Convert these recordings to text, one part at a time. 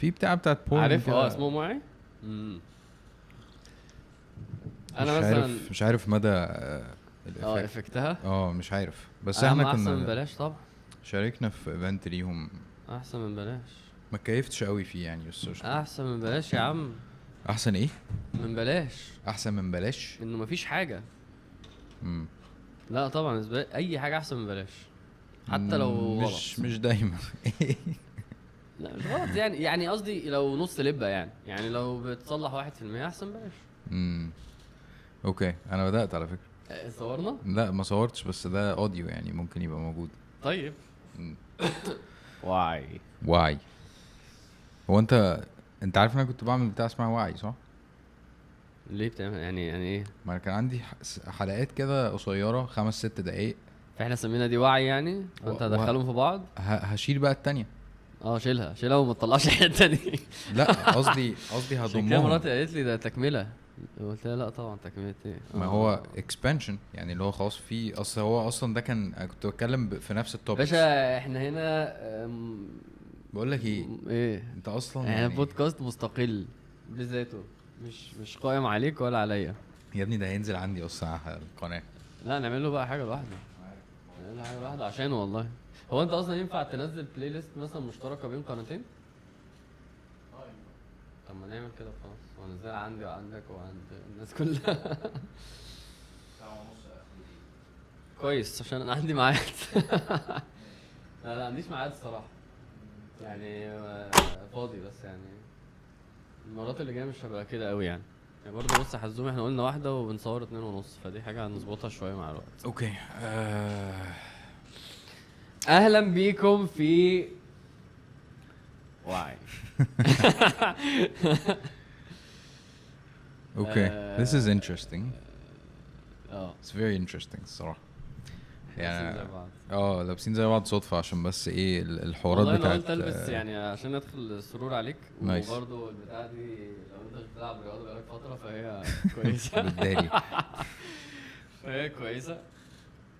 في بتاع بتاعت porn. عارف. كده. اسمهم وعي. انا مش مثلا عارف، مش عارف مدى ال effect. effect ها. مش عارف، بس احنا احسن من كنا بلاش طبعا. شاركنا في event ليهم. احسن من بلاش. ما كيفتش قوي فيه يعني، بس قشطة. احسن من بلاش يا عم. احسن ايه؟ من بلاش. احسن من بلاش. انه مفيش حاجة. لا طبعا بالنسبة لي اي حاجة احسن من بلاش، حتى لو مش غلط. مش دايما. لا مش غلط يعني، يعني قصدي لو نص لبه يعني لو بتصلح 1% احسن بلاش. okay، انا بدات على فكرة. صورنا؟ لا ما صورتش، بس ده audio يعني ممكن يبقى موجود. طيب. واي. واي. هو انت عارف ان انا كنت بعمل بتاع اسمها وعي، صح؟ ليه بتعمل يعني ايه؟ ما انا كان عندي حلقات كده قصيرة 5-6 دقايق. فاحنا سمينا دي وعي يعني، فانت هتدخلهم في بعض. هشيل بقى التانية. شيلها وما تطلعش الحتة دي. لا قصدي عشان كده هضمهم. مراتي قالت لي ده تكمله، قلت لها لا طبعا تكمله ايه؟ ما هو expansion يعني، اللي هو خلاص في اصل هو اصلا ده كان كنت بتكلم في نفس ال topic. باشا احنا هنا بقول لك ايه؟ ايه؟ انت اصلا احنا يعني بودكاست مستقل بذاته، مش قائم عليك ولا عليا. يا ابني ده هينزل عندي اصلا على القناة. لا نعمل له بقى حاجة لوحده، نعمل له حاجة لوحده عشان والله. هو انت اصلا ينفع تنزل playlist مثلا مشتركة بين قناتين؟ طب ما نعمل كده خلاص، ونزلها عندي وعندك وعند الناس كلها. كويس عشان انا عندي ميعاد. لا لا عنديش ميعاد الصراحة يعني، فاضي، بس يعني المرات اللي جاية مش هبقى كده قوي يعني. يعني برضه بص يا حزوم، احنا قلنا 1 وبنصور 2.5، فدي حاجة هنظبطها شوية مع الوقت. okay. اهلا بيكم في وعي. okay، this is interesting. It's very interesting الصراحة. يعني لابسين زي بعض. لابسين زي بعض صدفة، عشان بس ايه الحوارات والله بتاعت انا قلت البس يعني عشان ادخل السرور عليك. nice. وبرضه البتاعه دي لو انت مش بتلعب رياضة بقالك فترة فهي كويسة. بتداري. فهي كويسة.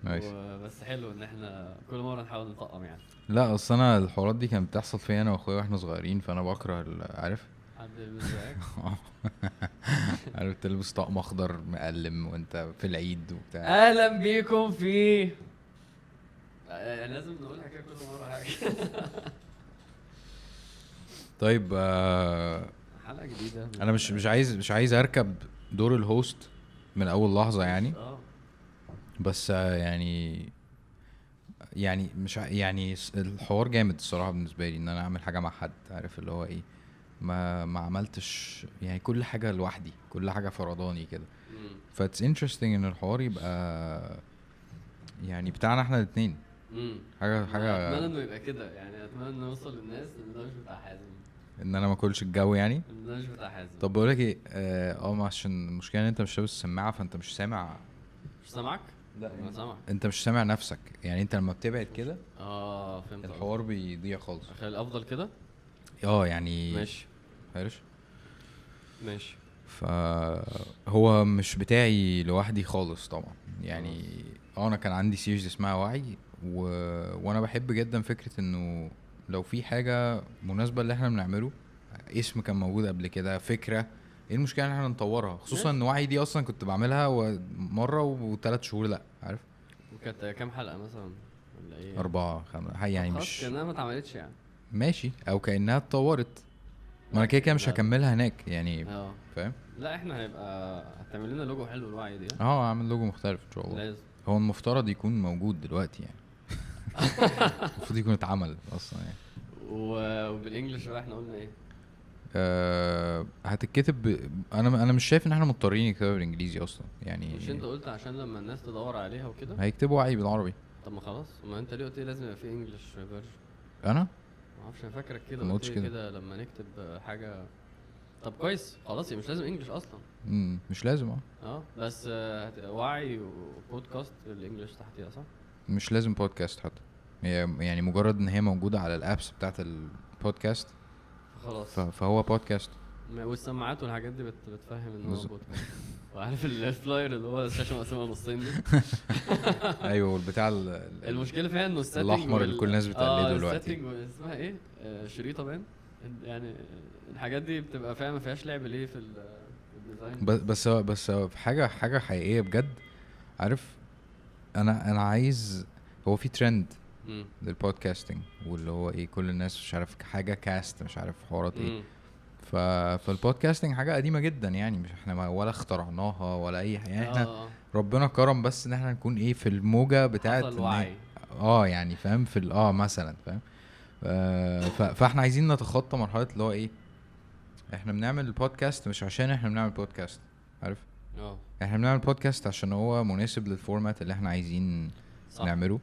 nice. بس حلو ان احنا كل مرة نحاول نطقم يعني. لا اصل انا الحوارات دي كانت بتحصل فيا انا واخويا واحنا صغيرين، فانا بكره عارف؟ حد يلبس زيك؟ عارف تلبس طقم اخضر مقلم وانت في العيد وبتاع. اهلا بيكم في لازم نقول حاجة كل مرة حاجة. طيب، حلقة جديدة. انا مش عايز اركب دور ال host من اول لحظة يعني. بس يعني مش يعني الحوار جامد الصراحة بالنسبة لي ان انا اعمل حاجة مع حد، عارف اللي هو ايه؟ ما عملتش يعني كل حاجة لوحدي، كل حاجة فرداني كده. ف it's interesting ان الحوار يبقى يعني بتاعنا احنا الاثنين. حاجة اتمنى انه يبقى كده يعني، اتمنى انه يوصل للناس ان ده مش بتاع حازم، ان انا ما اكلش الجو يعني، ان ده مش بتاع حازم. طب بقول لك ايه، ما عشان المشكلة ان انت مش لابس السماعة، فانت مش سامع. مش سامعك؟ لا، انا سامعك. انت مش سامع نفسك يعني، انت لما بتبعد كده فهمت الحوار بيضيع خالص. خلي الافضل كده. يعني ماشي. عارف؟ ماشي. فهو مش بتاعي لوحدي خالص طبعا يعني. انا كان عندي series اسمها وعي، وانا بحب جدا فكرة انه لو في حاجة مناسبة اللي احنا بنعمله، اسم كان موجود قبل كده، فكرة، ايه المشكلة ان احنا نطورها؟ خصوصا ان وعي دي اصلا كنت بعملها مرة و3 شهور، لا عارف. وكانت كام حلقة مثلا ولا ايه؟ 4 5 يعني، مش كانها ما اتعملتش يعني. ماشي، او كانها اتطورت. ما انا كده كده مش هكملها هناك يعني، فاهم؟ لا احنا هيبقى هتعمل لنا لوجو حلو الوعي دي. اعمل لوجو مختلف ان شاء الله. لازم. هو المفترض يكون موجود دلوقتي يعني. المفروض يكون اتعمل اصلا يعني. وبال English بقى احنا قلنا ايه؟ هتتكتب انا مش شايف ان احنا مضطرين نكتبها بالانجليزي اصلا يعني. مش انت قلت عشان لما الناس تدور عليها وكده هيكتبوا وعي بالعربي؟ طب ما خلاص، ما انت ليه قلت لي لازم يبقى في English version؟ انا ما اعرفش، انا فاكرك كده قلت كده لما نكتب حاجة. طب كويس خلاص، مش لازم English اصلا. مش لازم. بس وعي وبودكاست بال English تحتيها صح؟ مش لازم بودكاست حتى، هي يعني مجرد ان هي موجودة على ال apps بتاعت البودكاست خلاص، فهو بودكاست. والسماعات والحاجات دي بتفهم ان هو بودكاست. وعارف ال flyer اللي هو الشاشة مقسومة نصين دي؟ ايوه، والبتاع المشكلة فيها انه ال setting الاحمر اللي كل الناس بتقلده دلوقتي. ال setting اسمها ايه؟ شريطه باين يعني الحاجات دي بتبقى فاهم ما فيهاش لعب ليه في ال design. بس في حاجة حقيقية بجد، عارف انا عايز، هو في trend لل podcasting واللي هو ايه، كل الناس مش عارف حاجة cast، مش عارف حوارات ايه. فال podcasting حاجة قديمة جدا يعني، مش احنا ولا اخترعناها ولا اي حاجة يعني. احنا ربنا كرم بس ان احنا نكون ايه في الموجه بتاعه الوعي، يعني فاهم في مثلا فاهم. فاحنا عايزين نتخطى مرحلة اللي هو ايه، احنا بنعمل البودكاست مش عشان احنا بنعمل بودكاست، عارف؟ احنا بنعمل بودكاست عشان هو مناسب لل format اللي احنا عايزين صح. نعمله.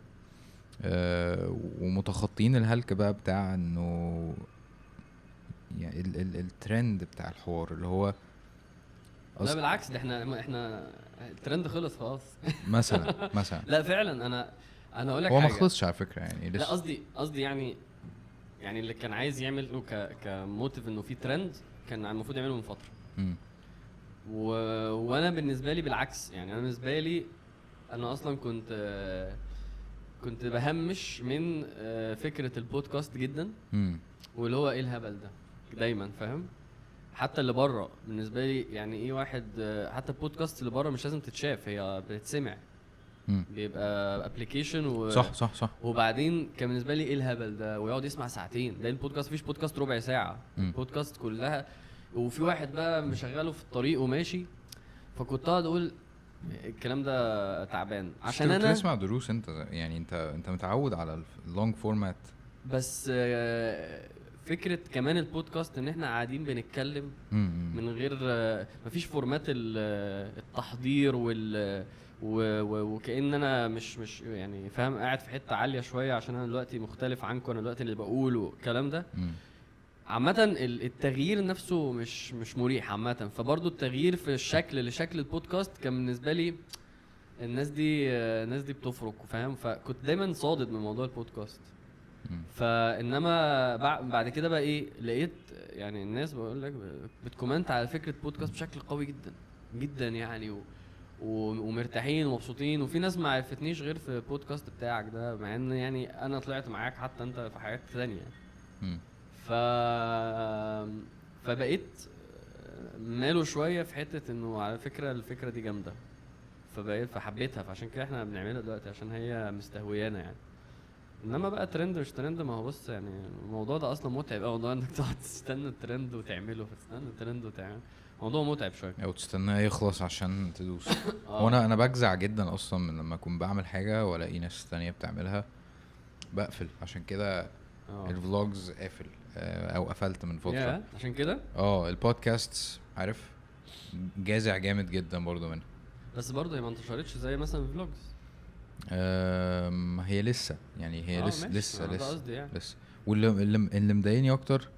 ومتخطين الهلك بقى بتاع انه يعني الترند بتاع الحوار اللي هو لا بالعكس، ده احنا الترند خلص خلاص مثلا لا فعلا انا اقول لك هو ما خلصش على فكرة يعني لسه. لا قصدي يعني اللي كان عايز يعمل ك motive انه في ترند كان المفروض يعمله من فترة. وانا بالنسبة لي بالعكس يعني، انا بالنسبة لي انا اصلا كنت بهمش من فكرة البودكاست جدا، واللي هو ايه الهبل ده دايما فاهم. حتى اللي بره بالنسبة لي يعني ايه واحد، حتى البودكاست اللي بره مش لازم تتشاف، هي بتتسمع، بيبقى application صح. وبعدين كان بالنسبة لي ايه الهبل ده، ويقعد يسمع ساعتين. ده البودكاست مفيش بودكاست ربع ساعة، البودكاست كلها. وفي واحد بقى مشغله في الطريق وماشي، فكنت اقعد اقول الكلام ده تعبان عشان انا بتسمع دروس. انت يعني انت متعود على ال long format، بس فكرة كمان البودكاست ان احنا قاعدين بنتكلم من غير مفيش format التحضير وال وكأن انا مش يعني فاهم، قاعد في حتة عالية شوية عشان انا دلوقتي مختلف عنكم، انا دلوقتي اللي بقوله الكلام ده. عامة التغيير نفسه مش مريح عامة. فبرضو التغيير في الشكل لشكل البودكاست كان بالنسبة لي الناس دي بتفرق فاهم. فكنت دايما صادد من موضوع البودكاست. فانما بعد كده بقى ايه، لقيت يعني الناس بقول لك بت comment على فكرة بودكاست بشكل قوي جدا جدا يعني، ومرتاحين ومبسوطين. وفي ناس ما عرفتنيش غير في البودكاست بتاعك ده، مع ان يعني انا طلعت معاك حتى انت في حاجات ثانية. فبقيت ماله شوية في حتة انه على فكرة الفكرة دي جامدة، فبقيت فحبيتها. فعشان كده احنا بنعملها دلوقتي عشان هي مستهويانا يعني. انما بقى ترند مش ترند، ما هو بص يعني الموضوع ده اصلا متعب قوي، موضوع انك تقعد تستنى الترند وتعمله، فتستنى الترند وتعمله، موضوع متعب شوية، او تستناه يخلص عشان تدوس. وانا بجزع جدا اصلا من لما اكون بعمل حاجة والاقي ناس تانية بتعملها بقفل. عشان كده ال vlogs قافل، او قفلت من فترة عشان كده. البودكاست عارف جازع جامد جدا برضو منها، بس برضو هي ما انتشرتش زي مثلا ال vlogs. هي لسه يعني، هي لسه لسه لسه يعني. لسه. واللي اللي مضايقني اكتر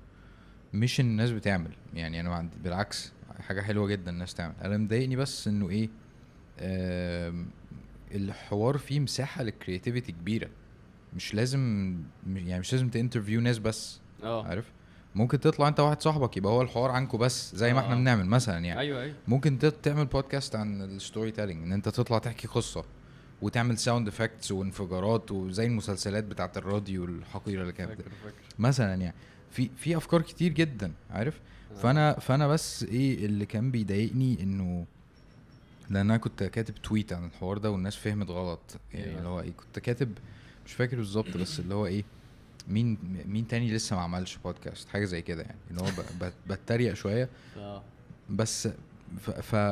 مش ان الناس بتعمل، يعني انا عندي بالعكس حاجة حلوة جدا الناس تعمل، انا مضايقني بس انه ايه، الحوار فيه مساحة لل creativity كبيرة. مش لازم يعني مش لازم ت interview ناس بس، عارف ممكن تطلع انت واحد صاحبك يبقى هو الحوار عنكم بس، زي ما احنا بنعمل مثلا يعني. ايوه. ممكن تعمل بودكاست عن ال storytelling، ان انت تطلع تحكي قصة وتعمل sound effects وانفجارات وزي المسلسلات بتاعه الراديو الحقيرة اللي كانت مثلا يعني. في افكار كتير جدا عارف. فانا بس ايه اللي كان بيضايقني، انه لان انا كنت كاتب tweet عن الحوار ده والناس فهمت غلط يعني. اللي هو ايه، كنت كاتب مش فاكر بالظبط، بس اللي هو ايه، مين تاني لسه ما عملش بودكاست حاجة زي كده يعني، اللي هو بتريق شوية بس.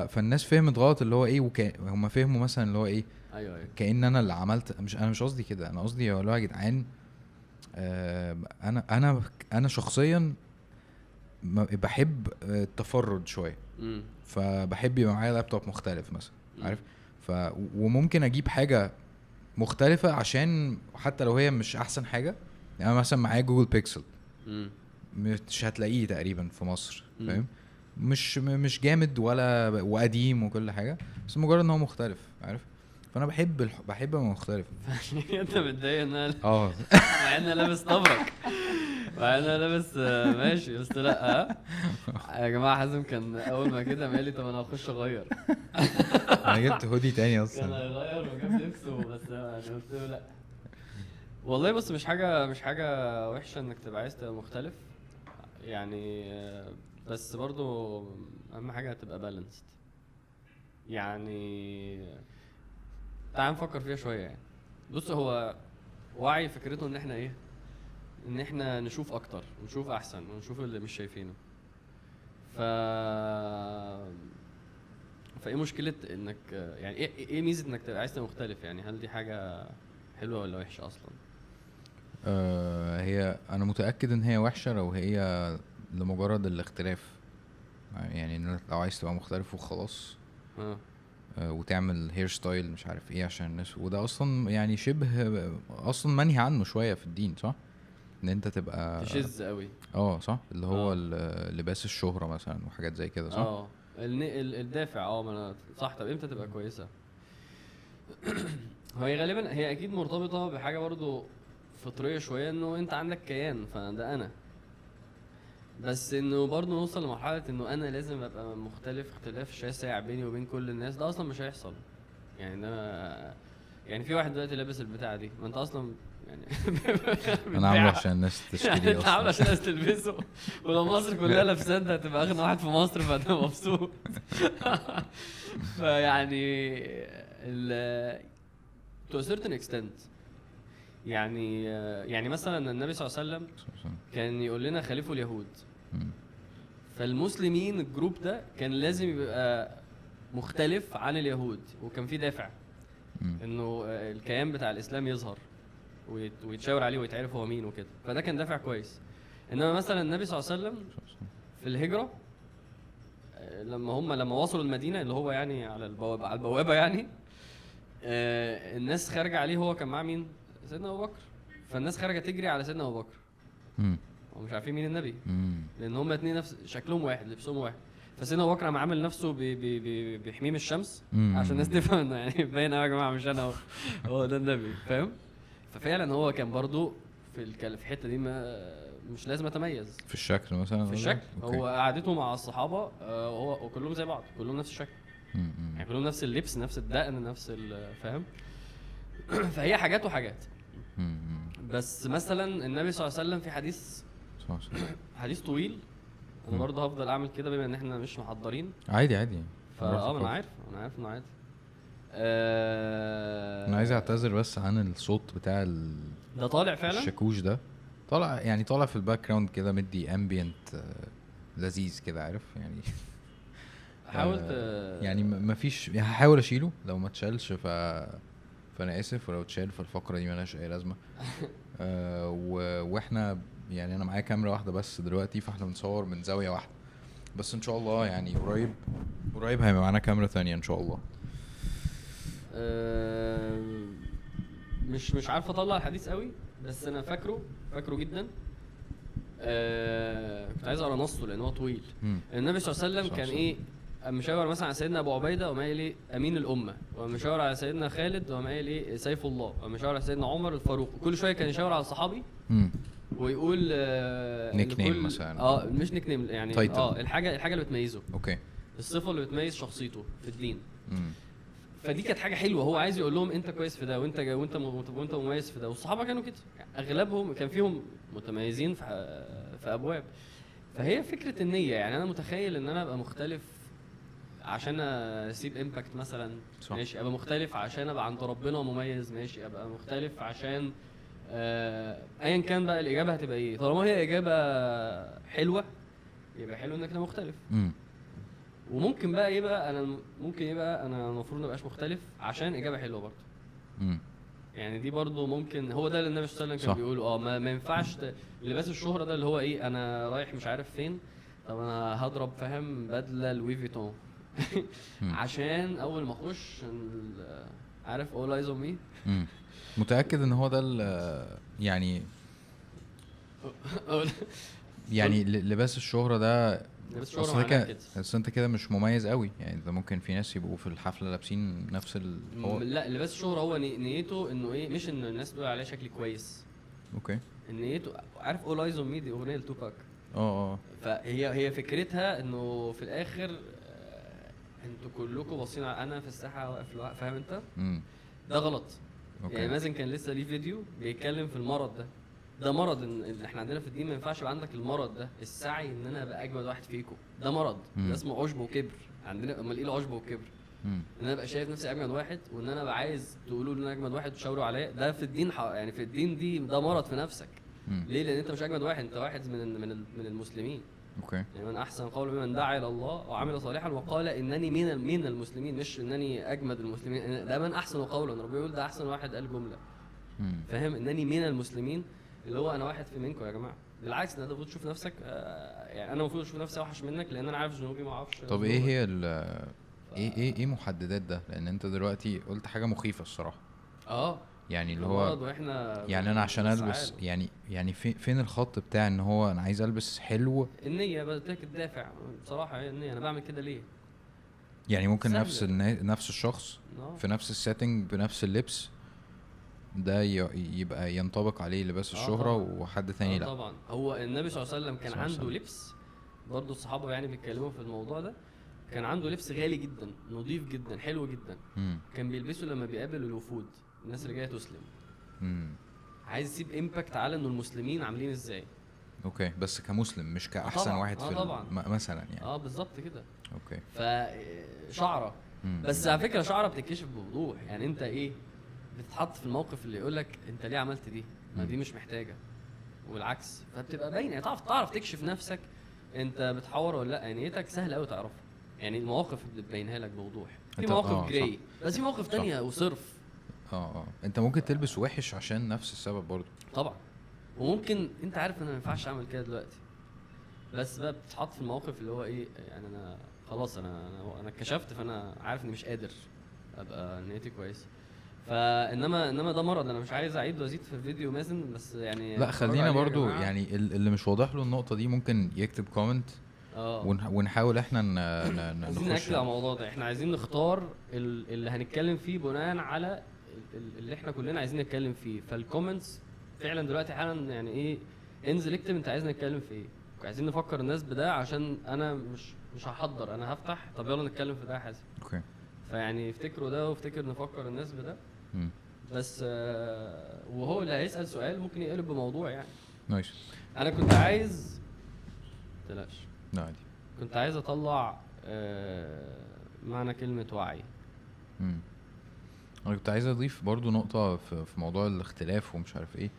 فالناس فهمت غلط اللي هو ايه، هم فهموا مثلا اللي هو ايه، ايوه كأن انا اللي عملت. مش انا مش قصدي كده، انا قصدي اللي هو يا جدعان، انا انا شخصيا بحب التفرد شوية، فبحب يبقى معايا لابتوب مختلف مثلا عارف. وممكن اجيب حاجة مختلفة عشان حتى لو هي مش احسن حاجة. يعني انا مثلا معايا جوجل بيكسل، مش هتلاقيه تقريبا في مصر فاهم، مش جامد ولا وقديم وكل حاجة، بس مجرد ان هو مختلف عارف. فانا بحب بحب مختلف. انت متضايق ان انا مع ان انا لابس طبرك، مع ان انا لابس ماشي، بس لا يا جماعة حازم كان اول ما كده قال لي طب انا هخش اغير. انا جبت هودي تاني اصلا، كان هيغير وجاب لبسه، بس انا قلت له لا والله. بس مش حاجة وحشة انك تبقى عايز تبقى مختلف. يعني بس برضو اهم حاجة تبقى balanced. يعني تعال نفكر فيها شوية. يعني بص، هو وعي فكرته ان احنا ايه، ان احنا نشوف اكتر ونشوف احسن ونشوف اللي مش شايفينه. فايه مشكلة انك يعني ايه ميزة انك تبقى عايز تبقى مختلف؟ يعني هل دي حاجة حلوة ولا وحشة اصلا؟ هي انا متاكد ان هي وحشة لو هي لمجرد الاختلاف. يعني لو عايز تبقى مختلف وخلاص، وتعمل hair style مش عارف ايه عشان الناس، وده اصلا يعني شبه اصلا منهي عنه شوية في الدين، صح؟ ان انت تبقى تشز قوي. صح، اللي هو لباس الشهرة مثلا وحاجات زي كده، صح؟ الدافع. ما صح. طب امتى تبقى كويسة؟ هي غالبا هي اكيد مرتبطة بحاجة برضو فطرية شوية، انه انت عندك كيان فده انا، بس انه برضو نوصل لمرحلة انه انا لازم ابقى مختلف اختلاف شاسع بيني وبين كل الناس، ده اصلا مش هيحصل. يعني انا يعني في واحد دلوقتي لابس البتاعه دي، ما انت اصلا يعني انا عامله عشان الناس تشتري، اصلا عامله عشان الناس تلبسه، ولو مصر كلها لابساه انت هتبقى اغنى واحد في مصر، فانت مبسوط. فيعني to a certain extent يعني مثلا النبي صلى الله عليه وسلم كان يقول لنا خالفوا اليهود، فالمسلمين ال group ده كان لازم يبقى مختلف عن اليهود، وكان في دافع انه الكيان بتاع الاسلام يظهر ويتشاور عليه ويتعرف هو مين وكده، فده كان دافع كويس. انما مثلا النبي صلى الله عليه وسلم في الهجرة لما وصلوا المدينة اللي هو يعني على البوابة يعني الناس خارجه عليه، هو كان معاه مين؟ سيدنا ابو بكر. فالناس خارجه تجري على سيدنا ابو بكر ومش عارفين مين النبي، لان هما اتنين نفس شكلهم واحد، لبسهم واحد. فسيدنا ابو بكر عم عامل نفسه بيحميه من الشمس عشان الناس تفهم انه يعني باين قوي يا جماعة مش انا، هو ده النبي، فاهم؟ ففعلا هو كان برضو في الحتة دي ما مش لازم اتميز في الشكل مثلا، في الشكل. هو قعدته مع الصحابة هو وكلهم زي بعض، كلهم نفس الشكل، يعني كلهم نفس اللبس، نفس الدقن، نفس فاهم؟ فهي حاجات وحاجات. بس مثلا النبي صلى الله عليه وسلم في حديث طويل، انا برضه هفضل اعمل كده بما ان احنا مش محضرين. عادي عادي. انا عارف انه عادي. انا عايز اعتذر بس عن الصوت بتاع ده طالع فعلا، الشاكوش ده طالع، يعني طالع في ال background كده، مدي ambient لذيذ كده، عارف يعني. حاولت يعني ما فيش، هحاول اشيله، لو ما اتشالش فانا اسف، ولو اتشال فالفقره دي مالهاش اي لازمه. واحنا يعني انا معايا كاميرا واحدة بس دلوقتي، فاحنا بنصور من زاوية واحدة بس، ان شاء الله يعني قريب قريب هيبقى معانا كاميرا ثانية ان شاء الله. مش عارف اطلع الحديث قوي، بس انا فاكره جدا. كنت عايز اقرا نصه لان هو طويل. النبي صلى الله عليه وسلم كان ايه، مشاور مثلا على سيدنا ابو عبيده وما قال ايه امين الامة، ومشاور على سيدنا خالد وما قال ايه سيف الله، ومشاور على سيدنا عمر الفاروق. كل شوية كان يشاور على صحابي ويقول nickname مثلا، مش nickname يعني، الحاجة اللي بتميزه، okay، الصفة اللي بتميز شخصيته في الدين. فدي كانت حاجة حلوة، هو عايز يقول لهم انت كويس في ده، وانت وانت وانت مميز في ده. والصحابة كانوا كده، اغلبهم كان فيهم متميزين في ابواب. فهي فكرة النية، يعني انا متخيل ان انا ابقى مختلف عشان اسيب impact مثلا، صح. ماشي، ابقى مختلف عشان ابقى عند ربنا مميز، ماشي، ابقى مختلف عشان ايا كان بقى الاجابة هتبقى ايه، طالما هي اجابه حلوة يبقى حلو انك تبقى مختلف. وممكن بقى يبقى انا ممكن يبقى انا المفروض ما ابقاش مختلف عشان اجابه حلوة برضه. يعني دي برضه ممكن، هو ده اللي النبي صلى الله عليه وسلم كان بيقوله. ما ينفعش لباس الشهرة ده اللي هو ايه، انا رايح مش عارف فين، طب انا هضرب فاهم بدله لوي فيتون عشان اول ما اخش عارف all eyes on me. متاكد ان هو ده يعني يعني لباس الشهرة ده، اصل انت كده مش مميز قوي يعني. ده ممكن في ناس يبقوا في الحفلة لابسين نفس لا، لباس الشهرة هو نيته انه ايه، مش ان الناس تقول عليه شكلي كويس، okay، نيته عارف all eyes on me دي اغنية لتوباك. فهي فكرتها انه في الاخر انتوا كلكم باصين على انا في الساحة واقف، فاهم انت؟ ده غلط. okay. يعني مازن كان لسه ليه فيديو بيتكلم في المرض ده، ده مرض. ان احنا عندنا في الدين ما ينفعش يبقى عندك المرض ده، السعي ان انا ابقى اجمد واحد فيكم، ده مرض. ده اسمه عجب وكبر عندنا. امال ايه العجب والكبر؟ ان انا ابقى شايف نفسي اجمد واحد، وان انا ابقى عايز تقولوا ان انا اجمد واحد وتشاوروا عليا، ده في الدين يعني في الدين دي ده مرض في نفسك. ليه؟ لان انت مش اجمد واحد، انت واحد من من من المسلمين. okay. يعني من احسن قول ممن دعا الى الله وعمل صالحا وقال انني من المسلمين، مش انني اجمد المسلمين. ده من احسن قولا، ربنا بيقول ده احسن واحد قال جملة. فاهم؟ انني من المسلمين، اللي هو انا واحد في منكم يا جماعة. بالعكس، ده انت المفروض تشوف نفسك، يعني انا المفروض اشوف نفسي اوحش منك لان انا عارف ذنوبي، ما اعرفش. طب ايه هي ايه محددات ده؟ لان انت دلوقتي قلت حاجة مخيفة الصراحة. يعني اللي هو يعني انا عشان البس يعني فين الخط بتاع ان هو انا عايز البس حلو؟ النية بتاعك، الدافع بصراحة النية، انا بعمل كده ليه؟ يعني ممكن نفس الشخص في نفس ال setting بنفس اللبس ده يبقى ينطبق عليه لباس الشهرة وحد تاني لا. طبعا. هو النبي صلى الله عليه وسلم كان عنده لبس برضو، الصحابة يعني بيتكلموا في الموضوع ده، كان عنده لبس غالي جدا، نظيف جدا، حلو جدا. كان بيلبسه لما بيقابل الوفود، الناس اللي جاية تسلم. عايز يسيب impact على انه المسلمين عاملين ازاي. okay، بس كمسلم مش كاحسن واحد في مثلا يعني. بالظبط كده. okay. فشعره بس على فكرة شعره بتتكشف بوضوح. يعني انت ايه بتتحط في الموقف اللي يقولك انت ليه عملت دي؟ ما دي مش محتاجه، والعكس. فبتبقى باينة، يعني تعرف تكشف نفسك انت بتحور ولا لا. نيتك سهل قوي تعرفها، يعني المواقف بتبينها لك بوضوح. في مواقف gray، بس في مواقف تانية وصرف. انت ممكن تلبس وحش عشان نفس السبب برضو طبعا، وممكن انت عارف ان انا ما ينفعش اعمل كده دلوقتي، بس بقى بتتحط في الموقف اللي هو ايه، يعني انا خلاص انا اتكشفت، فانا عارف اني مش قادر ابقى نيتي كويسة. فانما ده مرض. انا مش عايز اعيد وازيد في الفيديو مازن، بس يعني لا خلينا برضو يعني اللي مش واضح له النقطة دي ممكن يكتب comment ونحاول احنا نخش ناكد على الموضوع ده. احنا عايزين نختار اللي هنتكلم فيه بناء على اللي احنا كلنا عايزين نتكلم فيه. فال comments فعلا دلوقتي حالا يعني ايه، انزل اكتب انت عايز نتكلم في ايه. عايزين نفكر الناس بده، عشان انا مش هحضر، انا هفتح طب يلا نتكلم في ده يا حازم. okay. فيعني افتكروا ده، وافتكر نفكر الناس بده. بس وهو اللي هيسأل سؤال ممكن يقلب بموضوع يعني. nice. انا كنت عايز تلاش. لا عادي. كنت عايز اطلع معنى كلمة وعي. انا كنت عايز اضيف برضو نقطة في موضوع الاختلاف ومش عارف ايه،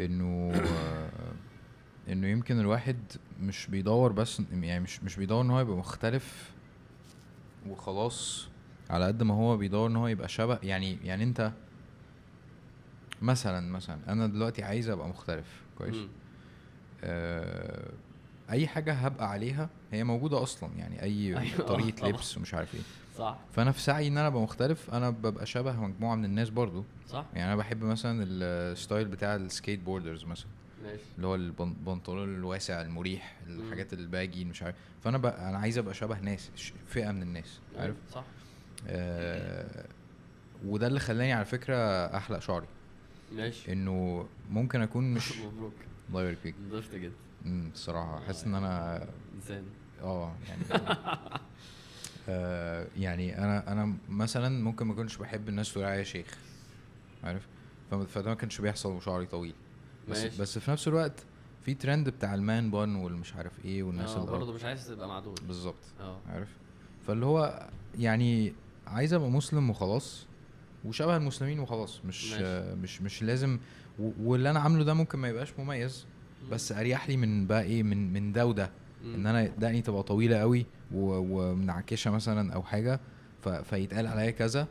انه انه يمكن الواحد مش بيدور بس، يعني مش بيدور ان هو يبقى مختلف وخلاص، على قد ما هو بيدور ان هو يبقى شبه. يعني انت مثلا انا دلوقتي عايز ابقى مختلف كويس. اي حاجة هبقى عليها هي موجودة اصلا، يعني اي أيوة طريقه لبس ومش عارف ايه. صح. فانا في سعي ان انا ابقى مختلف، انا ببقى شبه مجموعة من الناس برضو. صح. يعني انا بحب مثلا ال style بتاع ال skateboarders مثلا، ماشي، اللي هو البنطلون الواسع المريح، الحاجات ال baggy مش عارف. فانا انا عايز ابقى شبه ناس، فئة من الناس، عارف. صح. وده اللي خلاني على فكرة احلق شعري. ماشي. انه ممكن اكون مش مبروك، الله يبارك فيك، ضفت جدا. الصراحة حاسس ان انا انسان يعني يعني انا مثلا ممكن ما اكونش بحب الناس تقول عليا شيخ، عارف، فده ما كانش بيحصل وشعري طويل. بس في نفس الوقت في ترند بتاع ال man bun والمش عارف ايه والناس اللي برضه مش عايز تبقى معدول بالظبط، عارف. فاللي هو يعني عايز ابقى مسلم وخلاص، وشبه المسلمين وخلاص، مش مش مش لازم. واللي انا عامله ده ممكن ما يبقاش مميز، بس اريح لي من بقى ايه، من ده وده، ان انا دقني تبقى طويلة قوي ومنعكشه مثلا او حاجة فيتقال عليا كذا،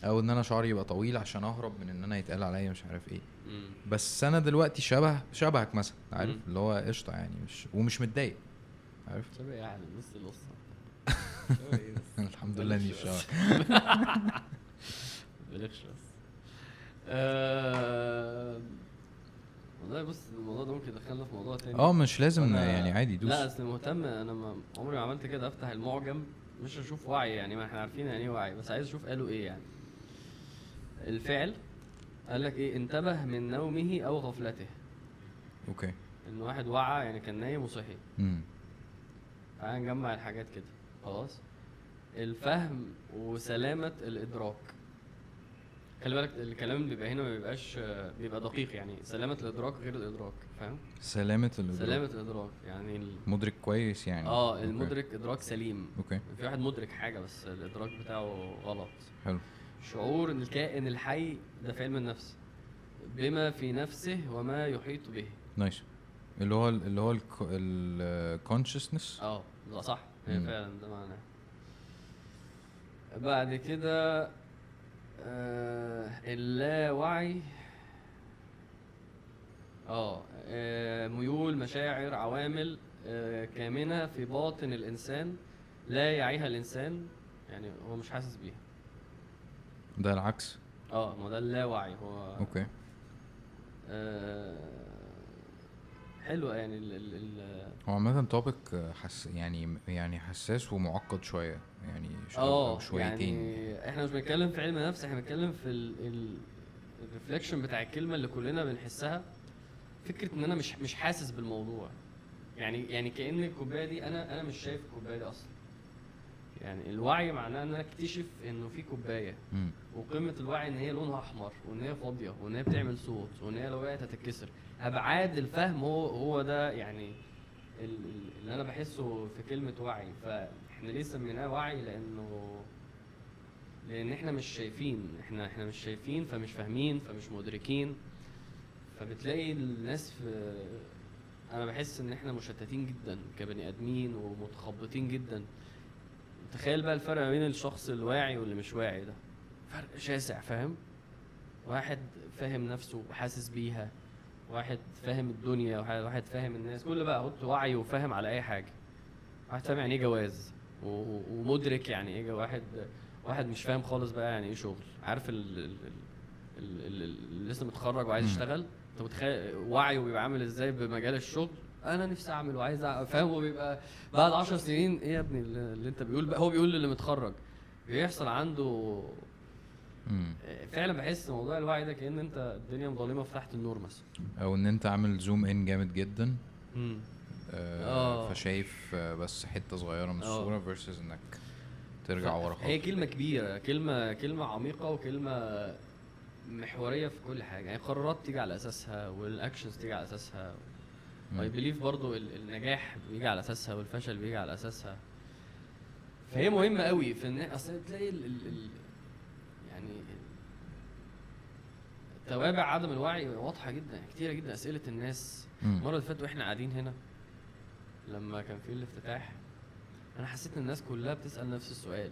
او ان انا شعري يبقى طويل عشان اهرب من ان انا يتقال عليا مش عارف ايه. بس انا دلوقتي شبهك مثلا، عارف، اللي هو قشطه يعني، مش متضايق، عارف. شبه يعني نص القصة. الحمد لله اني شبهك. بلغش بس. والله بص، الموضوع ده ممكن يدخلنا في موضوع تاني. مش لازم يعني، عادي دوس. لا اصل مهتم انا، عمري ما عملت كده، افتح المعجم مش اشوف وعي، يعني ما احنا عارفين يعني ايه وعي، بس عايز اشوف قالوا ايه. يعني الفعل قال لك ايه؟ انتبه من نومه او غفلته. okay. ان واحد وعى يعني كان نايم وصحي. تعال نجمع الحاجات كده خلاص. الفهم وسلامة الادراك. خلي بالك الكلام اللي بيبقى هنا ما بيبقاش، بيبقى دقيق يعني. سلامه الادراك غير الادراك، فاهم؟ سلامه الادراك، سلامه الادراك يعني مدرك كويس يعني. المدرك ادراك سليم. okay. في واحد مدرك حاجة بس الادراك بتاعه غلط. حلو. شعور الكائن الحي ده في علم النفس بما في نفسه وما يحيط به. nice. اللي هو ال consciousness. لا صح، هي فعلا ده معناه. بعد كده اللاوعي، ميول، مشاعر، عوامل كامنة في باطن الإنسان لا يعيها الإنسان، يعني هو مش حاسس بيها. ده العكس. ما ده اللاوعي هو. okay. حلو يعني. ال هو عامة topic حس يعني حساس ومعقد شوية يعني، شويتين. يعني احنا مش بنتكلم في علم نفس، احنا بنتكلم في ال reflection بتاع الكلمة اللي كلنا بنحسها، فكرة ان انا مش حاسس بالموضوع يعني كأن الكوباية دي انا مش شايف الكوباية دي اصلا. يعني الوعي معناه ان انا اكتشف انه في كوباية، وقيمه الوعي ان هي لونها احمر وان هي فاضية وان هي بتعمل صوت وان هي لو وقعت هتتكسر. ابعاد الفهم هو ده يعني اللي انا بحسه في كلمة وعي. فاحنا ليه سميناه وعي؟ لان احنا مش شايفين، احنا مش شايفين، فمش فاهمين، فمش مدركين. فبتلاقي الناس في، انا بحس ان احنا مشتتين جدا كبني ادمين ومتخبطين جدا. تخيل بقى الفرق ما بين الشخص الواعي واللي مش واعي، ده فرق شاسع، فاهم؟ واحد فاهم نفسه وحاسس بيها، واحد فاهم الدنيا، واحد فاهم الناس، كل بقى حط وعي وفاهم على اي حاجة. واحد فاهم يعني ايه جواز ومدرك يعني ايه، واحد مش فاهم خالص بقى يعني ايه شغل. عارف اللي لسه متخرج وعايز يشتغل، انت متخيل وعيه بيبقى عامل ازاي بمجال الشغل؟ انا نفسي اعمل وعايز فاهم. وبيبقى بعد 10 سنين ايه يا ابني اللي انت بيقول بقى؟ هو بيقول للي متخرج بيحصل عنده فعلا. بحس موضوع الوعي ده كأن انت الدنيا مظلمة فتحت النور مثلا، او ان انت عامل zoom in جامد جدا، فشايف بس حتة صغيرة من الصورة versus انك ترجع ورا خالص. هي كلمة كبيرة، كلمة عميقة وكلمه محورية في كل حاجة. يعني قرارات تيجي على اساسها، وال actions تيجي على اساسها. I believe برضو النجاح بيجي على اساسها والفشل بيجي على اساسها. فهي مهمة قوي في ان اصل تلاقي يعني توابع عدم الوعي واضحة جدا، كتيرة جدا. اسئلة الناس المرة اللي فاتت واحنا قاعدين هنا لما كان في الافتتاح، انا حسيت ان الناس كلها بتسال نفس السؤال،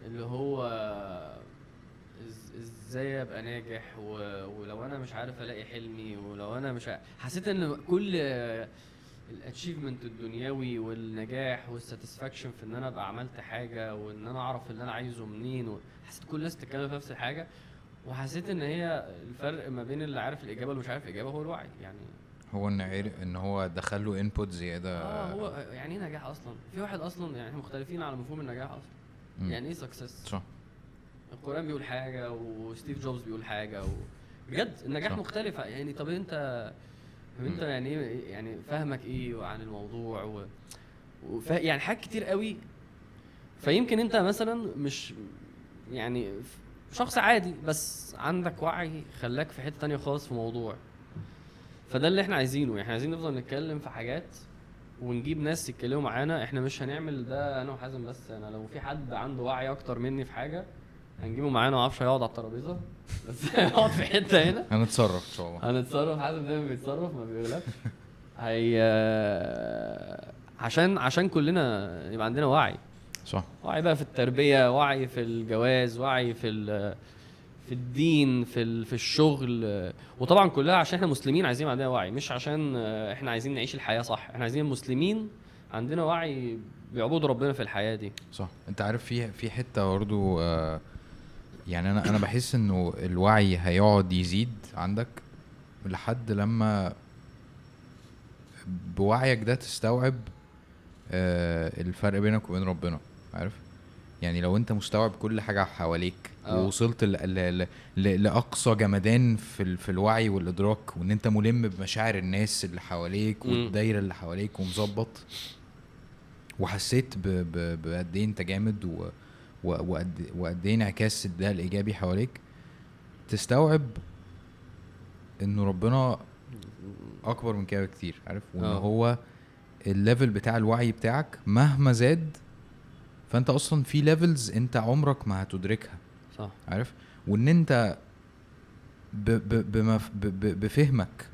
اللي هو ازاي ابقى ناجح، ولو انا مش عارف الاقي حلمي، ولو انا مش عارف. حسيت ان كل ال achievement الدنيوي والنجاح وال satisfaction في ان انا ابقى عملت حاجة وان انا اعرف اللي انا عايزه منين، حسيت كل الناس بتتكلم في نفس الحاجة. وحسيت ان هي الفرق ما بين اللي عارف الاجابة واللي مش عارف الاجابة هو الوعي. يعني هو ان عارف ان هو دخل له input زيادة. هو يعني ايه نجاح اصلا؟ في واحد اصلا يعني مختلفين على مفهوم النجاح اصلا. يعني ايه success؟ صح. القرآن بيقول حاجة وستيف جوبز بيقول حاجة، بجد النجاح مختلفة يعني. طب انت يعني ايه، يعني فهمك ايه عن الموضوع يعني حاجات كتير قوي. فيمكن انت مثلا مش يعني شخص عادي بس عندك وعي خلاك في حتة تانية خالص في موضوع. فده اللي احنا عايزينه. احنا عايزين نفضل نتكلم في حاجات ونجيب ناس يتكلموا معانا. احنا مش هنعمل ده انا وحازم بس، انا لو في حد عنده وعي اكتر مني في حاجة هنجيبه معانا. ما اعرفش هيقعد على الترابيزة بس هيقعد في حتة هنا. هنتصرف ان شاء الله، هنتصرف. حازم دايما بيتصرف ما بيغلبش. هي عشان كلنا يبقى عندنا وعي. صح. وعي بقى في التربية، وعي في الجواز، وعي في الدين، في الشغل. وطبعا كلها عشان احنا مسلمين عايزين عندنا وعي، مش عشان احنا عايزين نعيش الحياة صح. احنا عايزين المسلمين عندنا وعي بيعبدوا ربنا في الحياة دي. صح. انت عارف في حتة برضو، يعني انا بحس انه الوعي هيقعد يزيد عندك لحد لما بوعيك ده تستوعب الفرق بينك وبين ربنا. عارف يعني لو انت مستوعب كل حاجة حواليك ووصلت لاقصى جمدان في الوعي والادراك، وان انت ملم بمشاعر الناس اللي حواليك والدايره اللي حواليك ومظبط، وحسيت بقد ايه انت جامد وقد ايه انعكاس ده الايجابي حواليك، تستوعب انه ربنا اكبر من كده بكتير، عارف؟ وان هو ال level بتاع الوعي بتاعك مهما زاد فانت اصلا في levels انت عمرك ما هتدركها، صح، عارف؟ وان انت بفهمك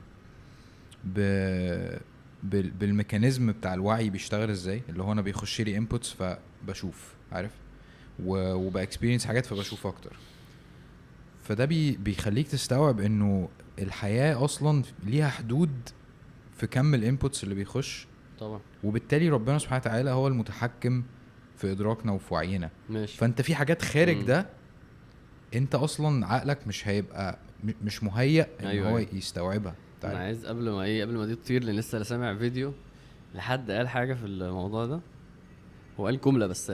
بال mechanism بتاع الوعي بيشتغل ازاي، اللي هو انا بيخش لي inputs فبشوف، عارف؟ وب experience حاجات فبشوف اكتر. فده بيخليك تستوعب انه الحياة اصلا ليها حدود في كم ال inputs اللي بيخش طبعا، وبالتالي ربنا سبحانه وتعالى هو المتحكم في ادراكنا وفي وعينا. ماشي. فانت في حاجات خارج ده انت اصلا عقلك مش هيبقى مش مهيأ ان أيوة هو أيوة. يستوعبها. انا عايز قبل ما دي تطير، لان لسه سامع فيديو لحد قال حاجة في الموضوع ده، هو قال جملة بس،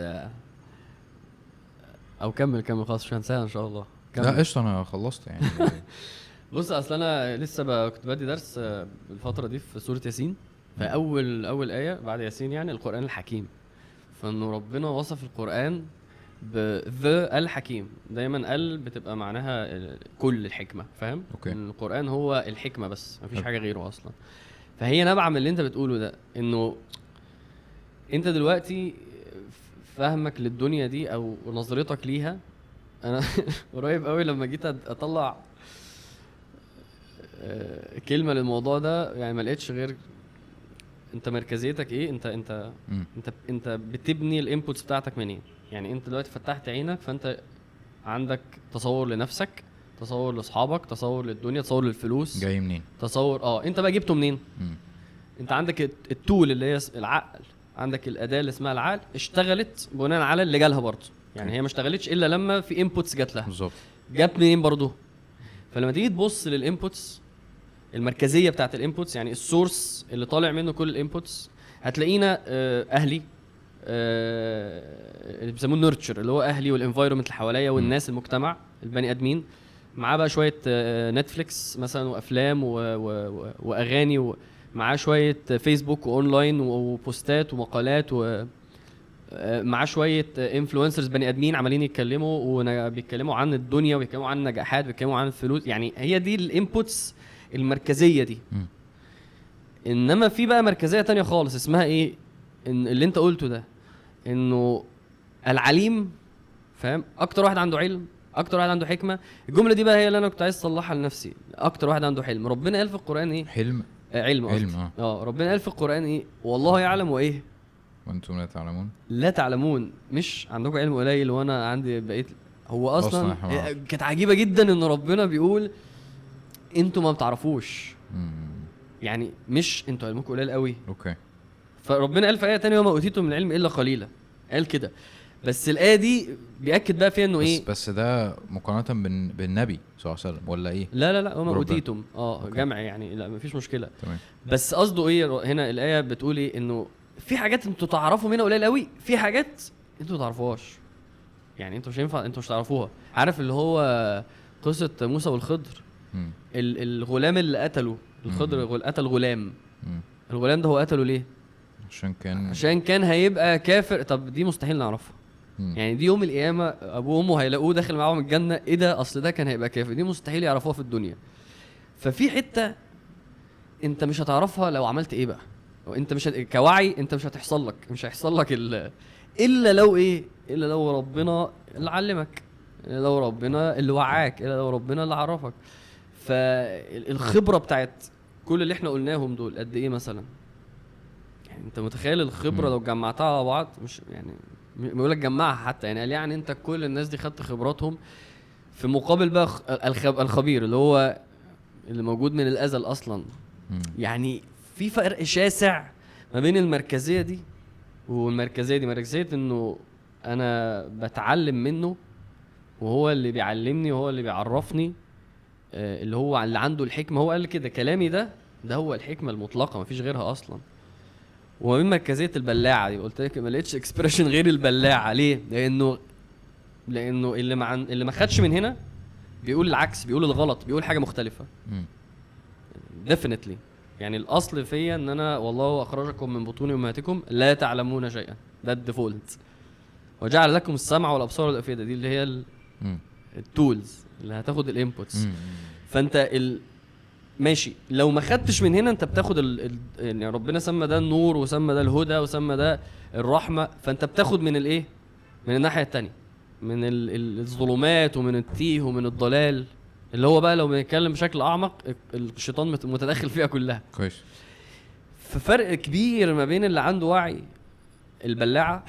او كمل خلاص مش هنساها ان شاء الله. كمل. لا قشطه انا خلصت يعني. بص اصل انا لسه كنت بدي درس الفترة دي في سورة ياسين، فاول اول ايه بعد ياسين يعني القران الحكيم، فانه ربنا وصف القران بذا الحكيم. دايما ال بتبقى معناها كل الحكمة، فاهم؟ okay. القران هو الحكمة بس، مفيش حاجة غيره اصلا. فهي نبعه من اللي انت بتقوله ده، انه انت دلوقتي فهمك للدنيا دي او نظرتك ليها. انا قريب قوي لما جيت اطلع كلمة للموضوع ده يعني ما لقيتش غير انت مركزيتك ايه، انت انت انت انت بتبني ال inputs بتاعتك منين. يعني انت دلوقتي فتحت عينك، فانت عندك تصور لنفسك، تصور لاصحابك، تصور للدنيا، تصور للفلوس، جاي منين، تصور انت بقى جبته منين. انت عندك ال tool اللي هي العقل، عندك الاداة اللي اسمها العقل، اشتغلت بناء على اللي جالها برضه. يعني هي ما اشتغلتش الا لما في inputs جات لها. بالظبط. جت منين برضه؟ فلما تيجي تبص لل inputs، المركزية بتاعت ال inputs، يعني ال source اللي طالع منه كل ال inputs، هتلاقينا اهلي، اللي بيسموه nurture، اللي هو اهلي وال environment اللي حواليا والناس، المجتمع، البني ادمين، معاه بقى شوية نتفليكس مثلا وافلام واغاني، ومعاه شوية فيسبوك واونلاين وبوستات ومقالات، ومعاه شوية influencers بني ادمين عمالين يتكلموا وبيتكلموا عن الدنيا وبيتكلموا عن النجاحات وبيتكلموا عن الفلوس. يعني هي دي ال inputs المركزية دي. انما في بقى مركزية تانية خالص اسمها ايه، إن اللي انت قلته ده، انه العليم، فاهم؟ اكتر واحد عنده علم، اكتر واحد عنده حكمه. الجملة دي بقى هي اللي انا كنت عايز اصلحها لنفسي. اكتر واحد عنده حلم. ربنا قال في القران ايه؟ حلم، علم، علم. ربنا قال في القران ايه؟ والله يعلم وايه وانتم لا تعلمون. لا تعلمون، مش عندكم علم قليل وانا عندي بقيت. هو اصلا كانت عجيبة جدا ان ربنا بيقول انتوا ما بتعرفوش. يعني مش انتوا علمكم قليل قوي. okay. فربنا قال في ايه تانية وما اوتيتم من العلم الا قليلا، قال كده. بس الايه دي بياكد بقى فيها انه ايه، بس ده مقارنة بالنبي صلى الله عليه وسلم ولا ايه؟ لا لا لا، وما اوتيتم جمع يعني، لا مفيش مشكلة. تمام. بس قصده ايه هنا؟ الايه بتقول ايه؟ انه في حاجات انتوا تعرفوا منها قليل قوي، في حاجات انتوا ما تعرفوهاش. يعني انتوا مش هينفع، انتوا مش تعرفوها. عارف اللي هو قصة موسى والخضر، الغلام اللي قتله الخضر، قتل غلام. الغلام ده هو قتله ليه؟ عشان كان هيبقى كافر. طب دي مستحيل نعرفها. يعني دي يوم القيامة ابوه وامه هيلاقوه داخل معاهم الجنة، ايه ده؟ اصل ده كان هيبقى كافر. دي مستحيل يعرفوها في الدنيا. ففي حتة انت مش هتعرفها لو عملت ايه بقى، انت مش كوعي انت مش هتحصل لك، مش هيحصل لك الا لو ايه، الا لو ربنا اللي علمك، الا لو ربنا اللي وعاك، الا لو ربنا اللي عرفك. فالخبره بتاعت كل اللي احنا قلناهم دول قد ايه مثلا؟ يعني انت متخيل الخبرة لو جمعتها على بعض؟ مش يعني بيقول لك جمعها حتى، يعني قال يعني انت كل الناس دي خدت خبراتهم في مقابل بقى الخبير اللي هو اللي موجود من الازل اصلا. يعني في فرق شاسع ما بين المركزية دي والمركزيه دي. مركزية انه انا بتعلم منه وهو اللي بيعلمني وهو اللي بيعرفني، اللي هو اللي عنده الحكمة. هو قال كده كلامي ده هو الحكمة المطلقة، مفيش غيرها اصلا. وما بين مركزية البلاعة دي، قلت لك ما لقيتش expression غير البلاعة. ليه؟ لانه اللي ما خدش من هنا بيقول العكس، بيقول الغلط، بيقول حاجة مختلفة. definitely. يعني الاصل فيا ان انا والله اخرجكم من بطون امهاتكم لا تعلمون شيئا، ده ال default. وجعل لكم السمع والابصار والافئدة، دي اللي هي ال tools اللي هتاخد ال inputs. فانت ماشي، لو ما خدتش من هنا انت بتاخد يعني ربنا سمى ده النور وسمى ده الهدى وسمى ده الرحمة، فانت بتاخد من الايه؟ من الناحية التانية، من الظلمات ومن التيه ومن الضلال، اللي هو بقى لو بنتكلم بشكل اعمق الشيطان متدخل فيها كلها. كويس. ففرق كبير ما بين اللي عنده وعي البلاعة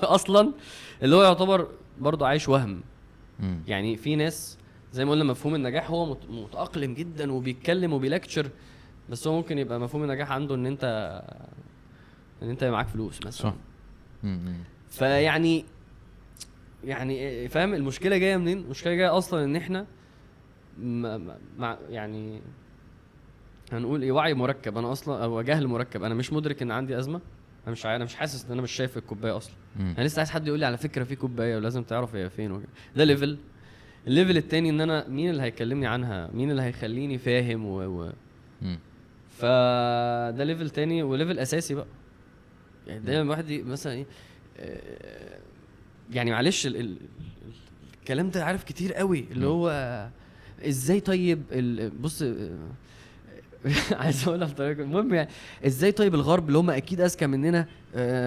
اصلا، اللي هو يعتبر برضه عايش وهم. يعني في ناس زي ما قلنا مفهوم النجاح هو متأقلم جدا وبيتكلم وبي lecture، بس هو ممكن يبقى مفهوم النجاح عنده ان انت معاك فلوس مثلا. صح. فيعني يعني فاهم المشكلة جاية منين؟ المشكلة جاية اصلا ان احنا مع يعني هنقول ايه، وعي مركب. انا اصلا او جهل مركب، انا مش مدرك ان عندي ازمة، انا مش حاسس ان انا مش شايف الكوباية اصلا. انا لسه عايز حد يقول لي على فكرة في كوباية ولازم تعرف هي فين وكده. ده level. ال level التاني ان انا مين اللي هيكلمني عنها، مين اللي هيخليني فاهم فده level تاني و level اساسي بقى. يعني دايما الواحد مثلا ايه، يعني معلش الكلام ده عارف كتير قوي، اللي هو ازاي طيب بص عايز اقولها بطريقة، المهم يعني ازاي طيب الغرب اللي هم اكيد اذكى مننا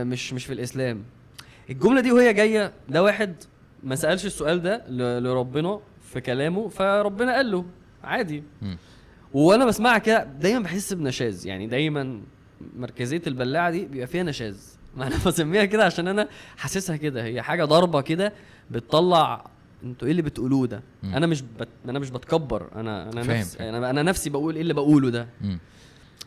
مش في الاسلام. الجملة دي وهي جاية، ده واحد ما سالش السؤال ده لربنا في كلامه، فربنا قال له عادي. وانا بسمعها كده دايما بحس بنشاز، يعني دايما مركزية البلاعة دي بيبقى فيها نشاز، ما انا بسميها كده عشان انا حاسسها كده، هي حاجة ضربه كده بتطلع انتوا ايه اللي بتقولوه ده. انا مش بتكبر، انا نفسي انا نفسي بقول ايه اللي بقوله ده.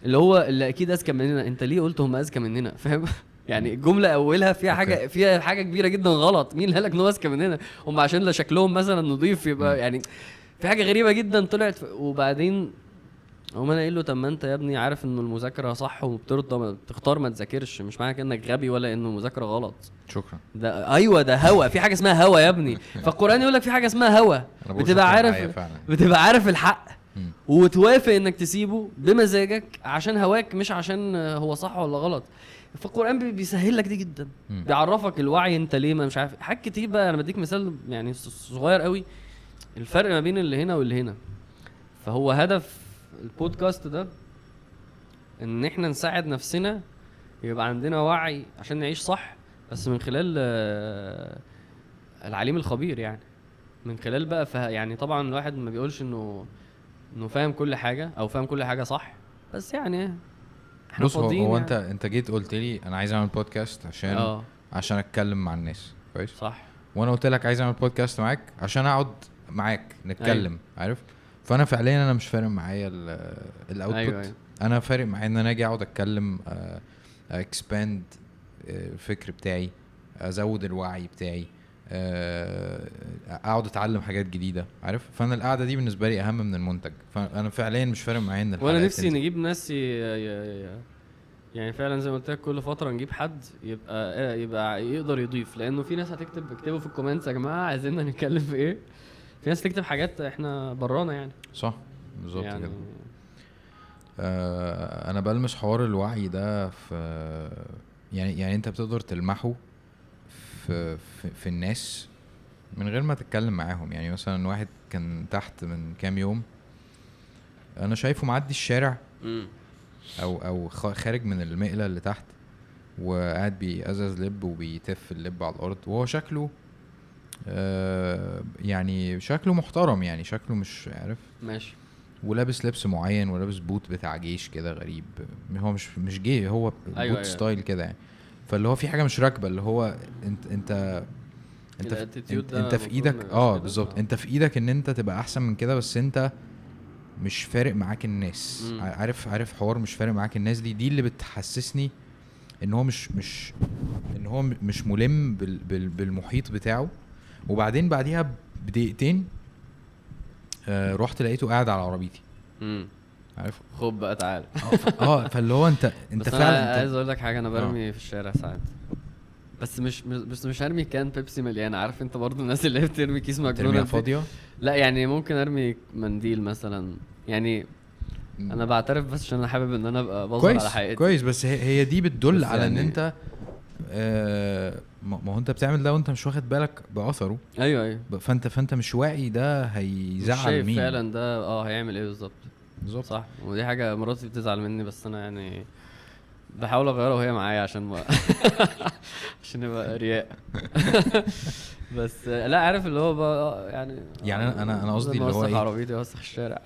اللي هو اللي اكيد اذكى مننا، انت ليه قلت هم اذكى مننا؟ فاهم؟ يعني الجملة اولها فيها حاجة، فيها حاجة كبيرة جدا غلط. مين اللي قالك ان هو اذكى مننا؟ هم عشان لا شكلهم مثلا نضيف يبقى يعني في حاجة غريبة جدا طلعت. وبعدين هم انا قايل له طب ما انت يا ابني عارف انه المذاكرة صح وبترضى تختار ما تذاكرش، مش معنى انك غبي ولا انه المذاكرة غلط. شكرا. ده ايوه ده هوى، في حاجة اسمها هوى يا ابني. فالقران يقول لك في حاجة اسمها هوى، بتبقى عارف، بتبقى عارف الحق وتوافق انك تسيبه بمزاجك عشان هواك، مش عشان هو صح ولا غلط. فالقران بيسهل لك دي جدا، بيعرفك الوعي انت ليه ما مش عارف حاجات كتير بقى. انا بديك مثال يعني صغير قوي، الفرق ما بين اللي هنا واللي هنا. فهو هدف البودكاست ده ان احنا نساعد نفسنا يبقى عندنا وعي عشان نعيش صح، بس من خلال العليم الخبير، يعني من خلال بقى يعني طبعا الواحد ما بيقولش انه فاهم كل حاجة او فاهم كل حاجة صح، بس يعني احنا فاضيين. هو يعني انت جيت قلت لي انا عايز اعمل بودكاست عشان عشان اتكلم مع الناس، كويس؟ صح. وانا قلت لك عايز اعمل بودكاست معاك عشان اقعد معاك نتكلم. أيوة. عارف؟ فانا فعليا انا مش فارق معايا ال output. أيوة. انا فارق معايا ان انا اجي اقعد اتكلم، expand الفكر بتاعي، ازود الوعي بتاعي، اقعد اتعلم حاجات جديدة، عارف؟ فانا القعدة دي بالنسبة لي اهم من المنتج. فانا فعليا مش فارق معايا ان وانا نفسي نجيب ناس يعني فعلا زي ما قلت لك كل فترة نجيب حد يبقى يقدر يضيف، لانه في ناس هتكتب اكتبوا في ال comments يا جماعة عايزيننا نتكلم في ايه، في ناس تكتب حاجات احنا برانا يعني. صح بالظبط يعني كده. انا بلمس حوار الوعي ده في يعني انت بتقدر تلمحه في, في في الناس من غير ما تتكلم معاهم. يعني مثلا واحد كان تحت من كام يوم انا شايفه معدي الشارع او خارج من المقله اللي تحت وقاعد بيقزز لب وبيتف اللب على الارض، وهو شكله يعني شكله محترم، يعني شكله مش عارف ماشي، ولابس لبس معين ولابس بوت بتاع جيش كده غريب، هو مش جي، هو أيوة بوت style كده يعني. فاللي هو في حاجة مش راكبه، اللي هو انت انت انت, انت في ايدك بالظبط، انت في ايدك ان انت تبقى احسن من كده، بس انت مش فارق معاك الناس. عارف حوار مش فارق معاك الناس دي اللي بتحسسني ان هو مش ان هو مش ملم بالمحيط بتاعه. وبعدين بعديها بدقيقتين رحت لقيته قاعد على عربيتي. عارف؟ خد بقى تعالى. فاللي هو انت فعلا انت عايز اقول لك حاجة، انا برمي في الشارع ساعات، بس مش هرمي can بيبسي مليانة، عارف انت برضو الناس اللي بترمي كيس ماكدونالدز فاضية، لا يعني ممكن ارمي منديل مثلا، يعني انا بعترف بس عشان انا حابب ان انا ابقى بظهر على حقيقتي. كويس، بس هي دي بتدل على يعني ان انت ما هو انت بتعمل ده وانت مش واخد بالك باثره. ايوه فانت مش واعي ده هيزعل مين فعلا، ده هيعمل ايه بالظبط. صح، ودي حاجة مراتي بتزعل مني، بس انا يعني بحاول اغيرها وهي معايا عشان ما عشان يبقى رياء. بس لا، عارف اللي هو بقى يعني انا قصدي اللي هو ايه، عربيتي وسخ الشارع.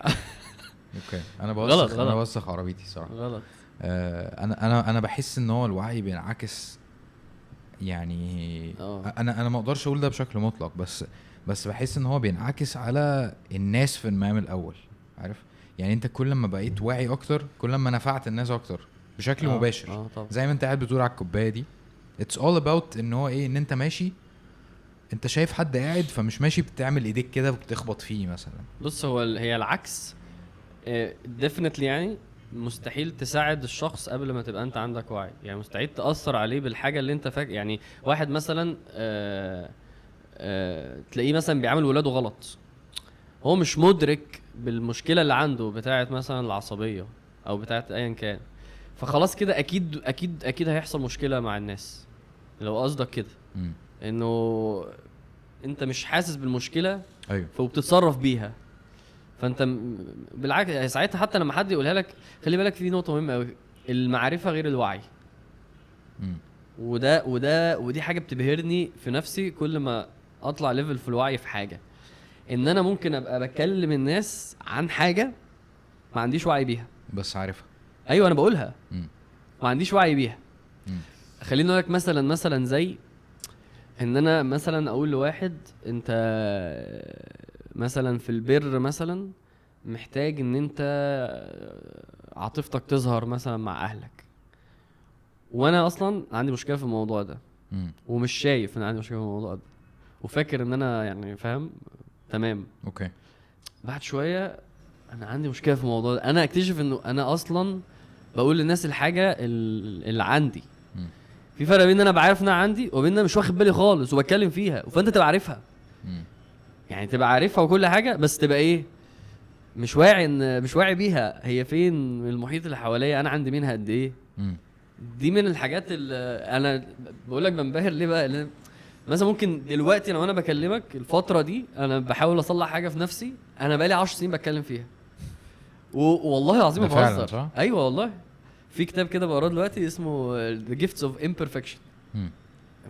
okay، انا بوسخ، انا بوسخ عربيتي صراحة غلط. انا بحس ان هو الوعي بينعكس يعني. انا ما اقدرش اقول ده بشكل مطلق، بس بحس ان هو بينعكس على الناس في المقام الاول، عارف يعني. انت كل ما بقيت واعي اكتر كل ما نفعت الناس اكتر بشكل مباشر. زي ما انت قاعد بتقول على الكوباية دي، it's all about ان هو ايه، ان انت ماشي، انت شايف حد قاعد فمش ماشي بتعمل ايديك كده وبتخبط فيه مثلا. بص، هو هي العكس definitely، يعني مستحيل تساعد الشخص قبل ما تبقى انت عندك وعي، يعني مستحيل تأثر عليه بالحاجة اللي انت فاكر. يعني واحد مثلا تلاقيه مثلا بيعامل ولاده غلط، هو مش مدرك بالمشكلة اللي عنده بتاعت مثلا العصبية او بتاعت ايا كان، فخلاص كده اكيد اكيد اكيد هيحصل مشكلة مع الناس. لو قصدك كده انه انت مش حاسس بالمشكلة، ايوه، فبتتصرف بيها، فانت بالعكس ساعتها حتى لما حد يقولها لك، خلي بالك في نقطة مهمة قوي، المعرفة غير الوعي. وده وده ودي حاجة بتبهرني في نفسي كل ما اطلع level في الوعي في حاجة، ان انا ممكن ابقى بكلم الناس عن حاجة ما عنديش وعي بيها، بس عارفها. ايوه انا بقولها، ما عنديش وعي بيها. خليني اقول لك مثلا زي ان انا مثلا اقول لواحد انت مثلا في البر مثلا محتاج ان انت عاطفتك تظهر مثلا مع اهلك، وانا اصلا عندي مشكلة في الموضوع ده، ومش شايف ان عندي مشكلة في الموضوع ده، وفاكر ان انا يعني فاهم تمام. okay، بعد شوية انا عندي مشكلة في الموضوع ده، انا اكتشف انه انا اصلا بقول للناس الحاجة اللي عندي. في فرق بين ان انا بعرف ان انا عندي وبين ان انا مش واخد بالي خالص وبتكلم فيها، فانت تبقى عارفها. يعني تبقى عارفها وكل حاجة، بس تبقى ايه، مش واعي، ان مش واعي بيها هي فين، المحيط اللي حواليا انا عندي منها قد ايه. دي من الحاجات اللي انا بقول لك بنبهر ليه بقى. لأن مثلا ممكن دلوقتي لو انا بكلمك الفترة دي انا بحاول اصلح حاجة في نفسي انا بقالي 10 سنين بتكلم فيها، والله العظيم ما بهزر. ايوه والله، في كتاب كده بقراه دلوقتي اسمه The Gifts of Imperfection.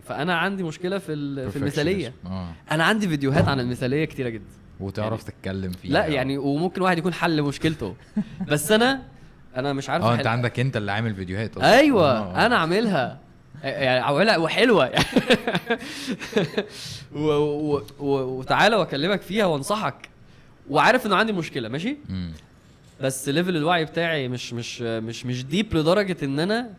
فانا عندي مشكلة في المثالية. انا عندي فيديوهات عن المثالية كتيرة جدا وتعرف يعني تتكلم فيها. لا يعني، وممكن واحد يكون حل مشكلته، بس انا مش عارف. انت عندك، انت اللي عامل فيديوهات. ايوه انا عاملها يعني، عاملها وحلوه. وتعالى واكلمك فيها وانصحك، وعارف انه عندي مشكلة ماشي، بس level الوعي بتاعي مش مش مش مش deep لدرجة ان انا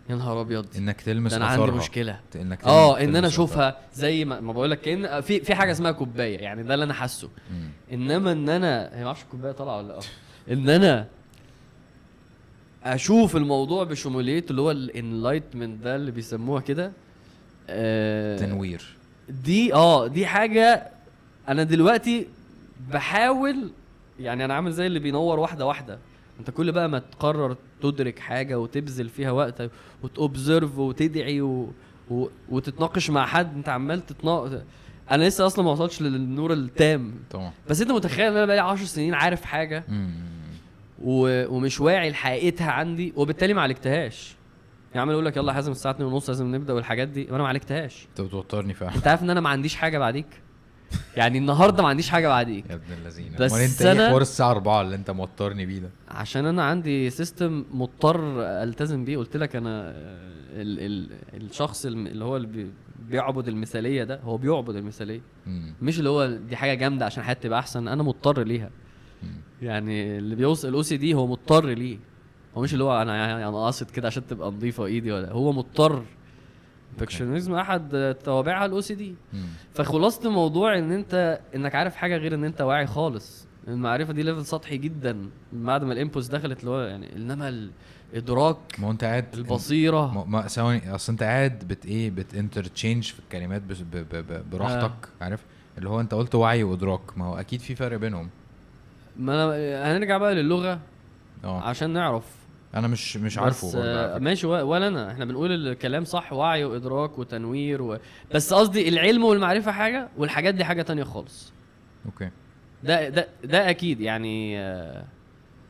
يا نهار ابيض انك تلمس انا عندي مشكلة، انك ان انا اشوفها زي ما بقول لك، كأن في حاجة اسمها كوباية، يعني ده اللي انا حاسه. انما ان انا هي ما اعرفش الكوباية طالعه ولا ان انا اشوف الموضوع بشموليته اللي هو ال enlightenment ده اللي بيسموها كده، تنوير. دي دي حاجة انا دلوقتي بحاول، يعني انا عامل زي اللي بينور واحدة واحدة. انت كل بقى ما تقرر تدرك حاجة وتبذل فيها وقت وت observe وتدعي وتتناقش مع حد، انت عمال تتناقش. انا لسه اصلا ما وصلتش للنور التام طبعا، بس انت متخيل ان انا بقالي 10 سنين عارف حاجة ومش واعي لحقيقتها عندي، وبالتالي ما عالجتهاش. يعني عمال اقول لك يلا حازم الساعة 2:30 لازم نبدا والحاجات دي، وانا ما عالجتهاش. انت بتوترني فعلا. انت عارف ان انا ما عنديش حاجة بعديك، يعني النهارده ما عنديش حاجة بعديك يا ابن اللذينه. بس انت ايه حوار الساعة 4 اللي انت موترني بيه ده؟ عشان انا عندي system مضطر التزم بيه. قلت لك انا الشخص اللي هو اللي بيعبد المثالية ده، هو بيعبد المثالية، مش اللي هو دي حاجة جامدة عشان حياتي تبقى احسن، انا مضطر ليها. يعني اللي بيوصل ال OCD هو مضطر ليه، هو مش اللي هو انا يعني انا قاصد كده عشان تبقى نظيفة ايدي، ولا هو مضطر. perfectionism احد توابعها ال OCD. فخلاصه الموضوع ان انت انك عارف حاجة غير ان انت واعي خالص. المعرفة دي level سطحي جدا بعد ما ال inputs دخلت، اللي هو يعني انما الادراك، ما انت قاعد البصيرة، ما ثواني، اصل انت قاعد بت ايه بت interchange في الكلمات براحتك. عارف اللي هو انت قلت وعي وادراك، ما هو اكيد في فرق بينهم. ما هنرجع بقى للغة عشان نعرف. انا مش عارفه برضه ماشي. ولا انا، احنا بنقول الكلام صح، وعي وادراك وتنوير بس قصدي العلم والمعرفة حاجة والحاجات دي حاجة تانية خالص. okay ده اكيد يعني،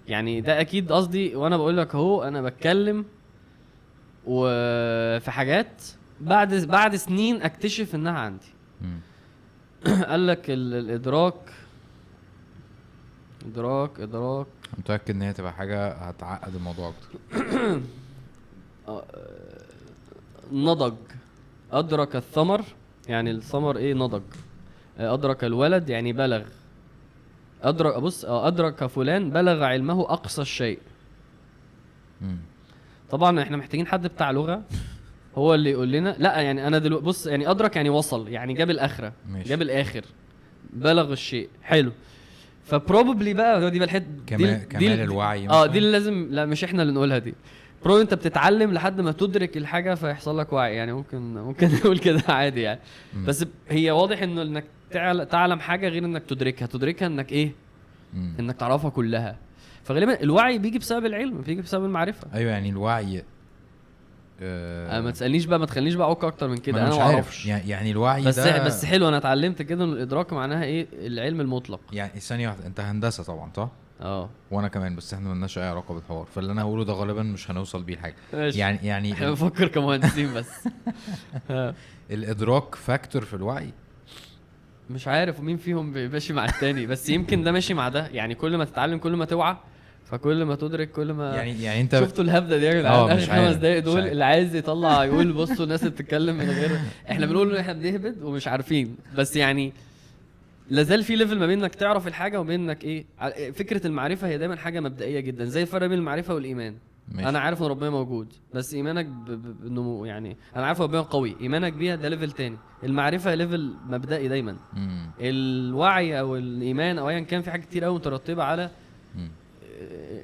يعني ده اكيد قصدي. وانا بقول لك اهو انا بتكلم وفي حاجات بعد سنين اكتشف انها عندي. قال لك الادراك ادراك ادراك. متاكد ان هي تبقى حاجة هتعقد الموضوع اكتر. نضج، ادرك الثمر يعني الثمر ايه؟ نضج. ادرك الولد يعني بلغ. ادرك، بص، ادرك فلان بلغ علمه اقصى الشيء. طبعا احنا محتاجين حد بتاع لغة هو اللي يقول لنا. لا يعني انا دلوقتي بص، يعني ادرك يعني وصل، يعني جاب الاخرة، جاب الاخر، بلغ الشيء. حلو. ف probably بقى دي بقى الحتة كمال الوعي دي اللي لازم، لا مش احنا اللي نقولها دي. probably انت بتتعلم لحد ما تدرك الحاجة فيحصل لك وعي، يعني ممكن نقول كده عادي يعني. بس هي واضح انه انك تعلم حاجة غير انك تدركها. تدركها انك ايه؟ انك تعرفها كلها. فغالبا الوعي بيجي بسبب العلم، بيجي بسبب المعرفة. ايوه يعني الوعي ما تسالنيش بقى، ما تخلينيش بقى اعك اكتر من كده، انا ما اعرفش يعني الوعي بس ده بس حلو. انا اتعلمت كده ان الادراك معناها ايه؟ العلم المطلق. يعني ثانية واحدة، انت هندسة طبعا صح؟ وانا كمان، بس احنا مالناش اي علاقة بالحوار، فاللي انا هقوله ده غالبا مش هنوصل بيه لحاجة. يعني احنا بنفكر كمهندسين بس. الادراك factor في الوعي، مش عارف مين فيهم ماشي مع التاني، بس يمكن ده ماشي مع ده. يعني كل ما تتعلم كل ما توعى، فكل ما تدرك كل ما يعني انت شفتوا الهبده دي يا جدعان؟ اخر 5 دقايق دول اللي عايز يطلع يقول بصوا الناس اللي بتتكلم من غير، احنا بنقول ان احنا بنهبد ومش عارفين، بس يعني لازال في level ما بين انك تعرف الحاجة وبين انك ايه. فكرة المعرفة هي دايما حاجة مبدئية جدا، زي الفرق بين المعرفة والايمان. ماشي. انا عارف ان ربنا موجود، بس ايمانك بانه يعني انا عارف ربنا قوي، ايمانك بيها ده level تاني. المعرفة level مبدئي دايما. الوعي او الايمان او ايا كان، في حاجات كتير قوي مترتبة على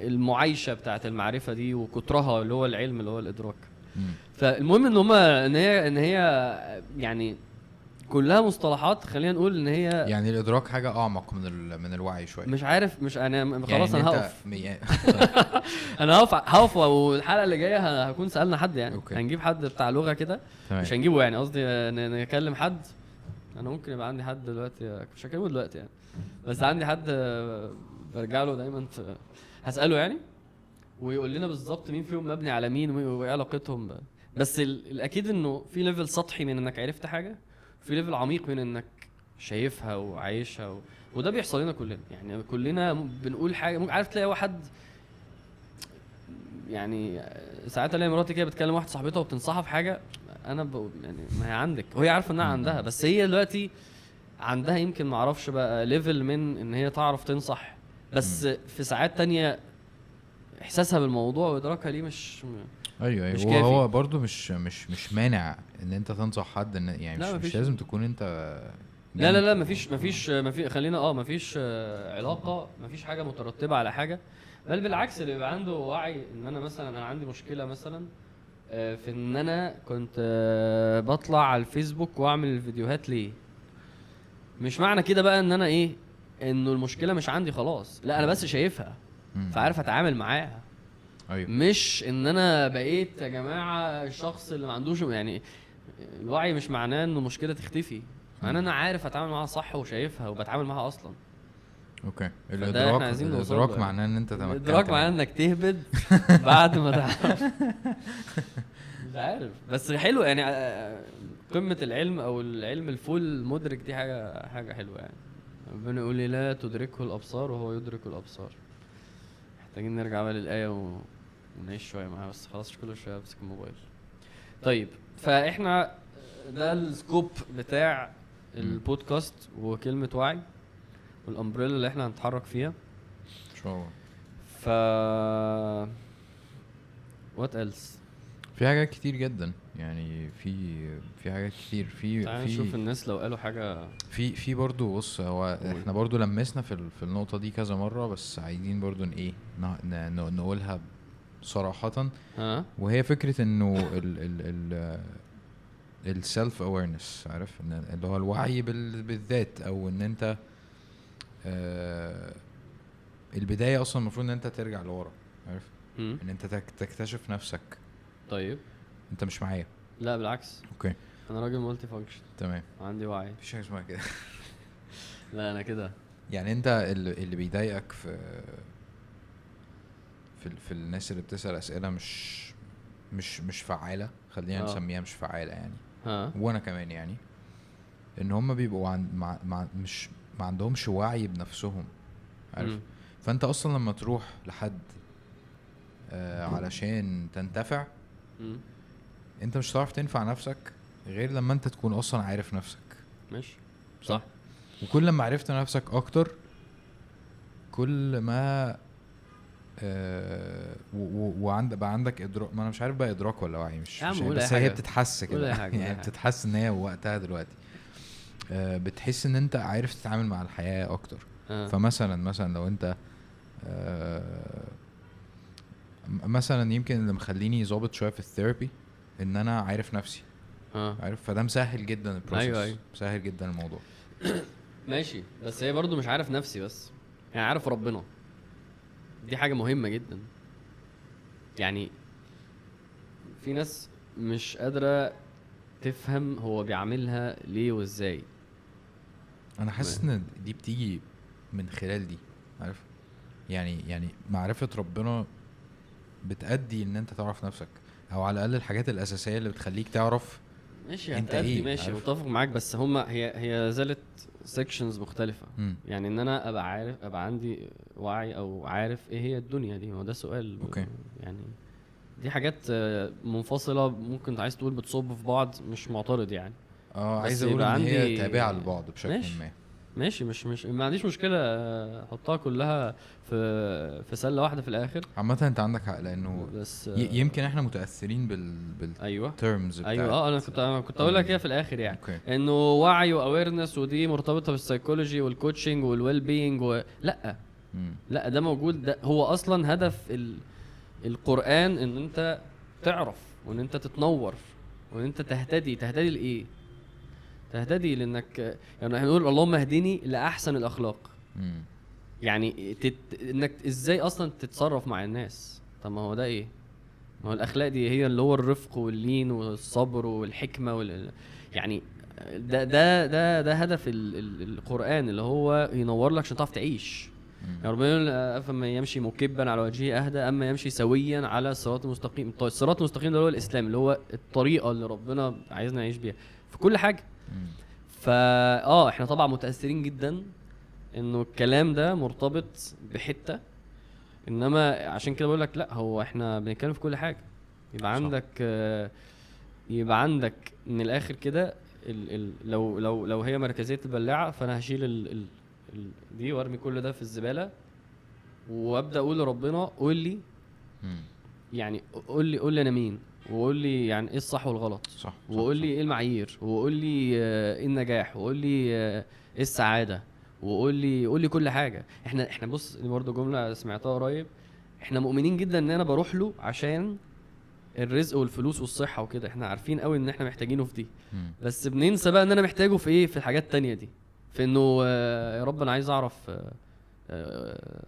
المعايشه بتاعت المعرفة دي وكترها، اللي هو العلم اللي هو الادراك. فالمهم ان هما ان هي يعني كلها مصطلحات، خلينا نقول ان هي يعني الادراك حاجة اعمق من الوعي شوية. مش عارف، مش انا خلاص يعني انا هقف انا هقف، والحلقة اللي جاية هكون سالنا حد يعني. okay. هنجيب حد بتاع لغة كده، مش هنجيبه يعني، قصدي نكلم حد. انا ممكن يبقى عندي حد دلوقتي، مش هكلمه دلوقتي يعني، بس عندي حد برجع له دايما، هساله يعني ويقول لنا بالظبط مين فيهم مبني على مين وايه علاقتهم. بس الاكيد انه في level سطحي من انك عرفت حاجة، في level عميق من انك شايفها وعايشها وده بيحصل لنا كلنا يعني. كلنا بنقول حاجة، ممكن عارف تلاقي واحد يعني ساعات الاقي مراتي كده بتكلم واحد صاحبتها وبتنصحها في حاجة، انا يعني ما هي عندك، وهي عارفه انها عندها، بس هي دلوقتي عندها يمكن ما اعرفش بقى level من ان هي تعرف تنصح، بس في ساعات تانية احساسها بالموضوع وادراكها ليه مش ايوه. مش وهو برضو مش مانع ان انت تنصح حد، ان يعني مش لازم تكون انت لا لا لا، مفيش خلينا مفيش علاقة، مفيش حاجة مترتبة على حاجة، بل بالعكس اللي بيبقى عنده وعي ان انا مثلا انا عندي مشكلة مثلا في ان انا كنت بطلع على الفيسبوك واعمل الفيديوهات ليه، مش معنى كده بقى ان انا ايه انه المشكلة مش عندي خلاص، لا انا بس شايفها فعارف اتعامل معاها. أيوة. مش ان انا بقيت يا جماعة الشخص اللي ما عندوش يعني الوعي، مش معناه انه مشكلة تختفي، معناه انا عارف اتعامل معاها صح وشايفها وبتعامل معاها اصلا. okay. الادراك معناه ان انت تمكنت، الادراك معناه انك تهبد بعد ما تعرف. مش عارف، بس حلو يعني. قمة العلم او العلم ال full مدرك دي حاجة حلوة يعني. ربنا يقول لي لا تدركه الابصار وهو يدرك الابصار. محتاجين نرجع بقى للايه ونعيش شوية معاها، بس خلاص كل شوية امسك الموبايل. طيب فاحنا ده ال scope بتاع البودكاست وكلمه وعي وال umbrella اللي احنا هنتحرك فيها ان شاء الله. ف what else، في حاجات كتير جدا يعني، في حاجات كتير، في نشوف الناس لو قالوا حاجة في برضو. بص، هو احنا برضو لمسنا في النقطة دي كذا مرة، بس عايزين برضو ايه نقولها صراحة. وهي فكرة انه ال ال self awareness، عارف، ان اللي هو الوعي بالذات، او ان انت البداية اصلا المفروض ان انت ترجع لورا، عارف. ان انت تكتشف نفسك. طيب انت مش معايا؟ لا بالعكس. okay، انا راجل multi function. تمام، عندي وعي. مفيش حاجة اسمها كده. لا انا كده يعني. انت اللي بيضايقك في في الناس اللي بتسال اسئلة مش مش مش فعاله، خلينا نسميها مش فعاله يعني، وانا كمان يعني، ان هم بيبقوا عن مع مع مش ما عندهمش وعي بنفسهم، عارف؟ فانت اصلا لما تروح لحد علشان تنتفع، انت مش هتعرف تنفع نفسك غير لما انت تكون اصلا عارف نفسك. ماشي، صح. وكل لما عرفت نفسك اكتر، كل ما وعند بقى عندك ادراك. ما انا مش عارف بقى ادراك ولا وعي، مش بس هي بتتحس كده يعني، بتتحس ان هي وقتها دلوقتي بتحس ان انت عارف تتعامل مع الحياة اكتر. فمثلا لو انت مثلا، يمكن اللي مخليني ظابط شوية في ال therapy ان انا عارف نفسي، عارف، فده مسهل جدا ال process. أيوة. مسهل جدا الموضوع. ماشي، بس هي برضو مش عارف نفسي بس، يعني عارف ربنا، دي حاجة مهمة جدا. يعني في ناس مش قادرة تفهم هو بيعملها ليه وازاي. انا حاسس ان دي بتيجي من خلال دي، عارف؟ يعني معرفة ربنا بتأدي ان انت تعرف نفسك، او على الاقل الحاجات الاساسية اللي بتخليك تعرف. ماشي، انت ايه. ماشي، متفق معاك، بس هما هي زالت sections مختلفة. يعني ان انا ابقى عارف، ابقى عندي وعي او عارف ايه هي الدنيا دي، هو ده سؤال. okay. يعني دي حاجات منفصلة، ممكن عايز تقول بتصب في بعض، مش معترض يعني. عايز اقول ان هي تابعة لبعض بشكل ما. ماشي، مش ما عنديش مشكلة احطها كلها في سله واحدة في الاخر. عامة انت عندك حق، لانه بس يمكن احنا متاثرين بال terms. ايوه، انا كنت اقول لك كده في الاخر يعني. okay. انه وعي و awareness، ودي مرتبطة بال psychology وال coaching وال well-being لا لا، ده موجود، ده هو اصلا هدف القران، ان انت تعرف وان انت تتنور وان انت تهتدي. تهتدي لايه؟ تهتدي لانك يعني هنقول اللهم اهدني لاحسن الاخلاق. يعني انك ازاي اصلا تتصرف مع الناس. طب ما هو ده ايه؟ ما هو الاخلاق دي هي اللي هو الرفق واللين والصبر والحكمة يعني ده ده ده ده هدف القران، اللي هو ينور لك عشان تعرف تعيش. يعني ربنا يقول افمن يمشي مكبا على وجهه اهدى اما يمشي سويا على الصراط المستقيم. طيب الصراط المستقيم ده هو الاسلام، اللي هو الطريقة اللي ربنا عايزنا نعيش بيها في كل حاجة. فا احنا طبعا متاثرين جدا انه الكلام ده مرتبط بحته، انما عشان كده بقول لك لا، هو احنا بنتكلم في كل حاجة. يبقى عندك يبقى عندك من الاخر كده لو لو لو هي مركزية البلاعة، فانا هشيل ال دي وارمي كل ده في الزبالة، وابدا اقول لربنا قول لي، يعني قول لي انا مين، وقول لي يعني ايه الصح والغلط، صح، وقول لي ايه المعايير، وقول لي ايه النجاح، وقول لي ايه السعادة، وقول لي قول لي كل حاجة. احنا بص، دي برضه جملة سمعتها قريب، احنا مؤمنين جدا ان انا بروح له عشان الرزق والفلوس والصحة وكده، احنا عارفين قوي ان احنا محتاجينه في دي، بس بننسى بقى ان انا محتاجه في ايه، في الحاجات التانية دي، في انه يا رب انا عايز اعرف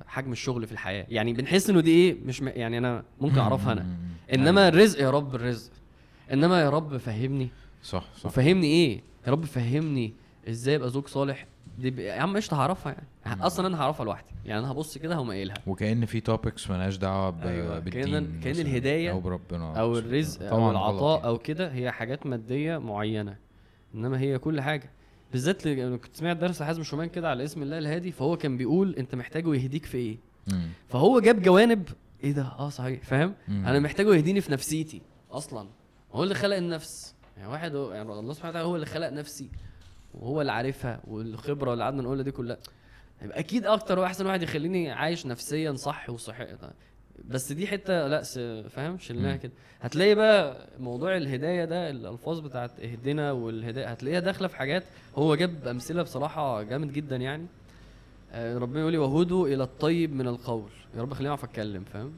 حجم الشغل في الحياة. يعني بنحس انه دي ايه، مش يعني انا ممكن اعرفها انا، انما الرزق يا رب الرزق، انما يا رب فهمني. صح، وفهمني ايه يا رب، فهمني ازاي ابقى زوج صالح. دي يا عم قشطه هعرفها يعني، اصلا انا هعرفها لوحدي يعني، انا هبص كده هقوم قايلها. وكأن في topics مالهاش دعوه بالدين، كأن الهداية او بربنا او الرزق او العطاء او كده، هي حاجات مادية معينة، انما هي كل حاجة. بالذات كنت سمعت درس حازم شومان كده على اسم الله الهادي، فهو كان بيقول انت محتاجه يهديك في ايه، فهو جاب جوانب ايه ده، صحيح، فاهم؟ انا محتاجه يهديني في نفسيتي اصلا، هو اللي خلق النفس يعني، واحد يعني الله سبحانه وتعالى هو اللي خلق نفسي وهو اللي عارفها، والخبرة اللي قعدنا نقولها دي كلها، يبقى اكيد اكتر واحسن واحد يخليني عايش نفسيا صح وصحي. بس دي حتة لا فاهم، شلناها كده. هتلاقي بقى موضوع الهداية ده، الالفاظ بتاعت اهدنا والهداية هتلاقيها داخله في حاجات، هو جاب امثلة بصراحة جامد جدا يعني. ربنا يقول لي وهدوا الى الطيب من القول، يا رب خليني اعرف اتكلم، فاهم؟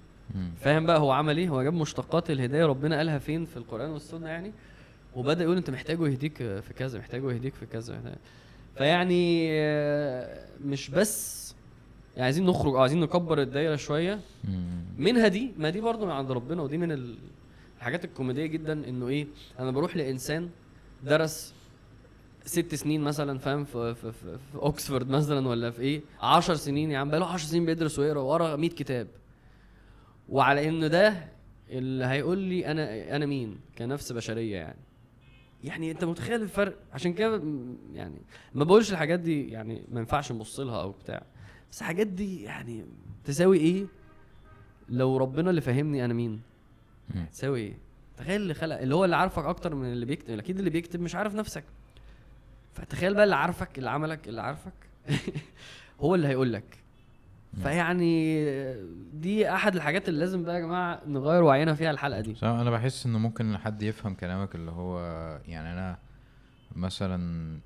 فاهم بقى هو عمل ايه؟ هو جاب مشتقات الهداية ربنا قالها فين في القران والسنة يعني، وبدا يقول انت محتاجه يهديك في كذا، محتاجه يهديك في كذا. فيعني مش بس يعني عايزين نخرج، عايزين نكبر الدايرة شوية منها. دي ما دي برضو من عند ربنا، ودي من الحاجات الكوميدية جدا، انه ايه، انا بروح لانسان درس 6 سنين مثلا، فاهم، في, في, في, في اوكسفورد مثلا، ولا في ايه 10 سنين يا عم، بقاله 10 سنين بيدرس ويقرا وقرا 100 كتاب، وعلى انه ده اللي هيقول لي انا مين كنفس بشرية. يعني انت متخيل الفرق؟ عشان كده يعني ما بقولش الحاجات دي يعني ما ينفعش نبص لها او بتاع، بس الحاجات دي يعني تساوي ايه لو ربنا اللي فهمني انا مين؟ تساوي ايه؟ تخيل اللي خلق، اللي هو اللي عارفك اكتر من اللي بيكتب. اكيد اللي بيكتب مش عارف نفسك، فتخيل بقى اللي عارفك، اللي عملك، اللي عارفك هو اللي هيقول لك. فيعني دي احد الحاجات اللي لازم بقى يا جماعة نغير وعينا فيها الحلقة دي. انا بحس انه ممكن حد يفهم كلامك اللي هو يعني انا مثلا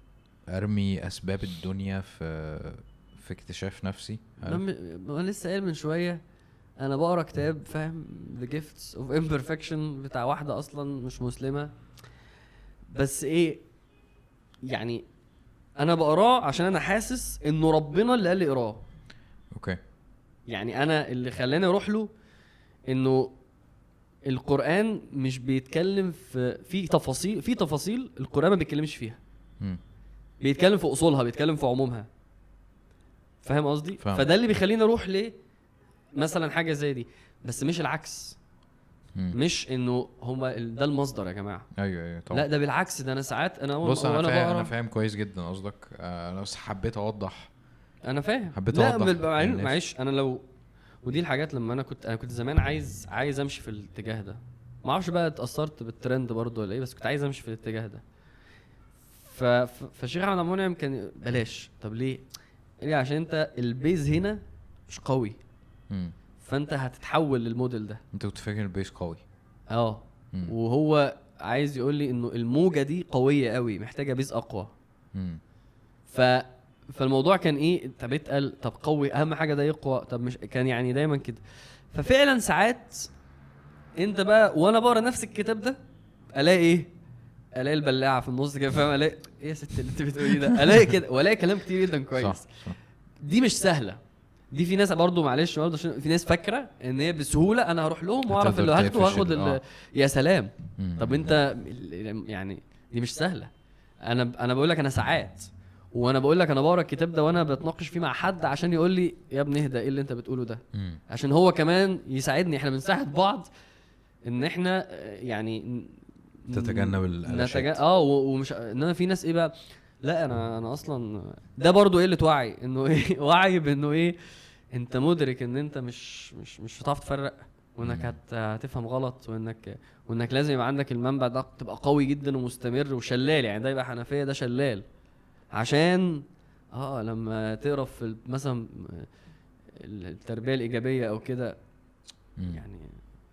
ارمي اسباب الدنيا في اكتشاف نفسي. انا لسه قايل من شوية انا بقرا كتاب، فاهم، The Gifts of Imperfection بتاع واحدة اصلا مش مسلمة، بس ايه يعني انا بقراه عشان انا حاسس انه ربنا اللي قال لي اقراه. okay، يعني انا اللي خلاني اروح له انه القرآن مش بيتكلم في تفاصيل، في تفاصيل القرآن ما بيتكلمش فيها، بيتكلم في اصولها، بيتكلم في عمومها، فاهم قصدي؟ فده اللي بيخليني اروح ليه مثلا حاجة زي دي، بس مش العكس. مش انه هما ده المصدر يا جماعة. ايوه طبعا. لا ده بالعكس، ده انا ساعات انا بص انا فاهم كويس جدا قصدك. انا بس حبيت اوضح. انا فاهم، حبيت اوضح. لا معلش، انا لو ودي الحاجات لما انا كنت زمان عايز امشي في الاتجاه ده، ما اعرفش بقى اتاثرت بالترند برضو ولا ايه، بس كنت عايز امشي في الاتجاه ده. فالشيخ احمد منعم كان بلاش. طب ليه؟ ليه؟ عشان انت ال base هنا مش قوي، فانت هتتحول للموديل ده. انت كنت فاكر ال base قوي؟ اه. وهو عايز يقول لي انه الموجه دي قوية قوي، محتاجه base اقوى. فالموضوع كان ايه؟ طب اتقل، طب قوي، اهم حاجة ده يقوى، طب مش كان يعني دايما كده. ففعلا ساعات انت بقى وانا بقرا نفس الكتاب ده الاقي ايه؟ الاقي البلاعة في النص كده، فاهم؟ الاقي ايه يا ست اللي انت بتقولي ده؟ الاقي كده، والاقي كلام كتير جدا كويس. صح. دي مش سهلة، دي في ناس برضو معلش برضو عشان في ناس فاكره ان هي بسهولة انا هروح لهم واعرف اللي هاخده واخد يا سلام. طب انت يعني دي مش سهلة. انا بقول لك انا ساعات، وانا بقول لك انا بقرا الكتاب ده وانا بتناقش فيه مع حد عشان يقول لي يا ابني اهدى، ايه اللي انت بتقوله ده؟ عشان هو كمان يساعدني. احنا بنساعد بعض ان احنا يعني تتجنب القلاشات. ومش انما في ناس ايه بقى، لا انا اصلا ده برضو ايه اللي توعي انه ايه، وعي بانه ايه، انت مدرك ان انت مش مش مش هتعرف تفرق، وانك هتفهم غلط، وانك لازم يبقى عندك المنبع ده تبقى قوي جدا ومستمر وشلال. يعني ده يبقى حنفية، ده شلال، عشان لما تقرا في مثلا التربية الايجابية او كده، يعني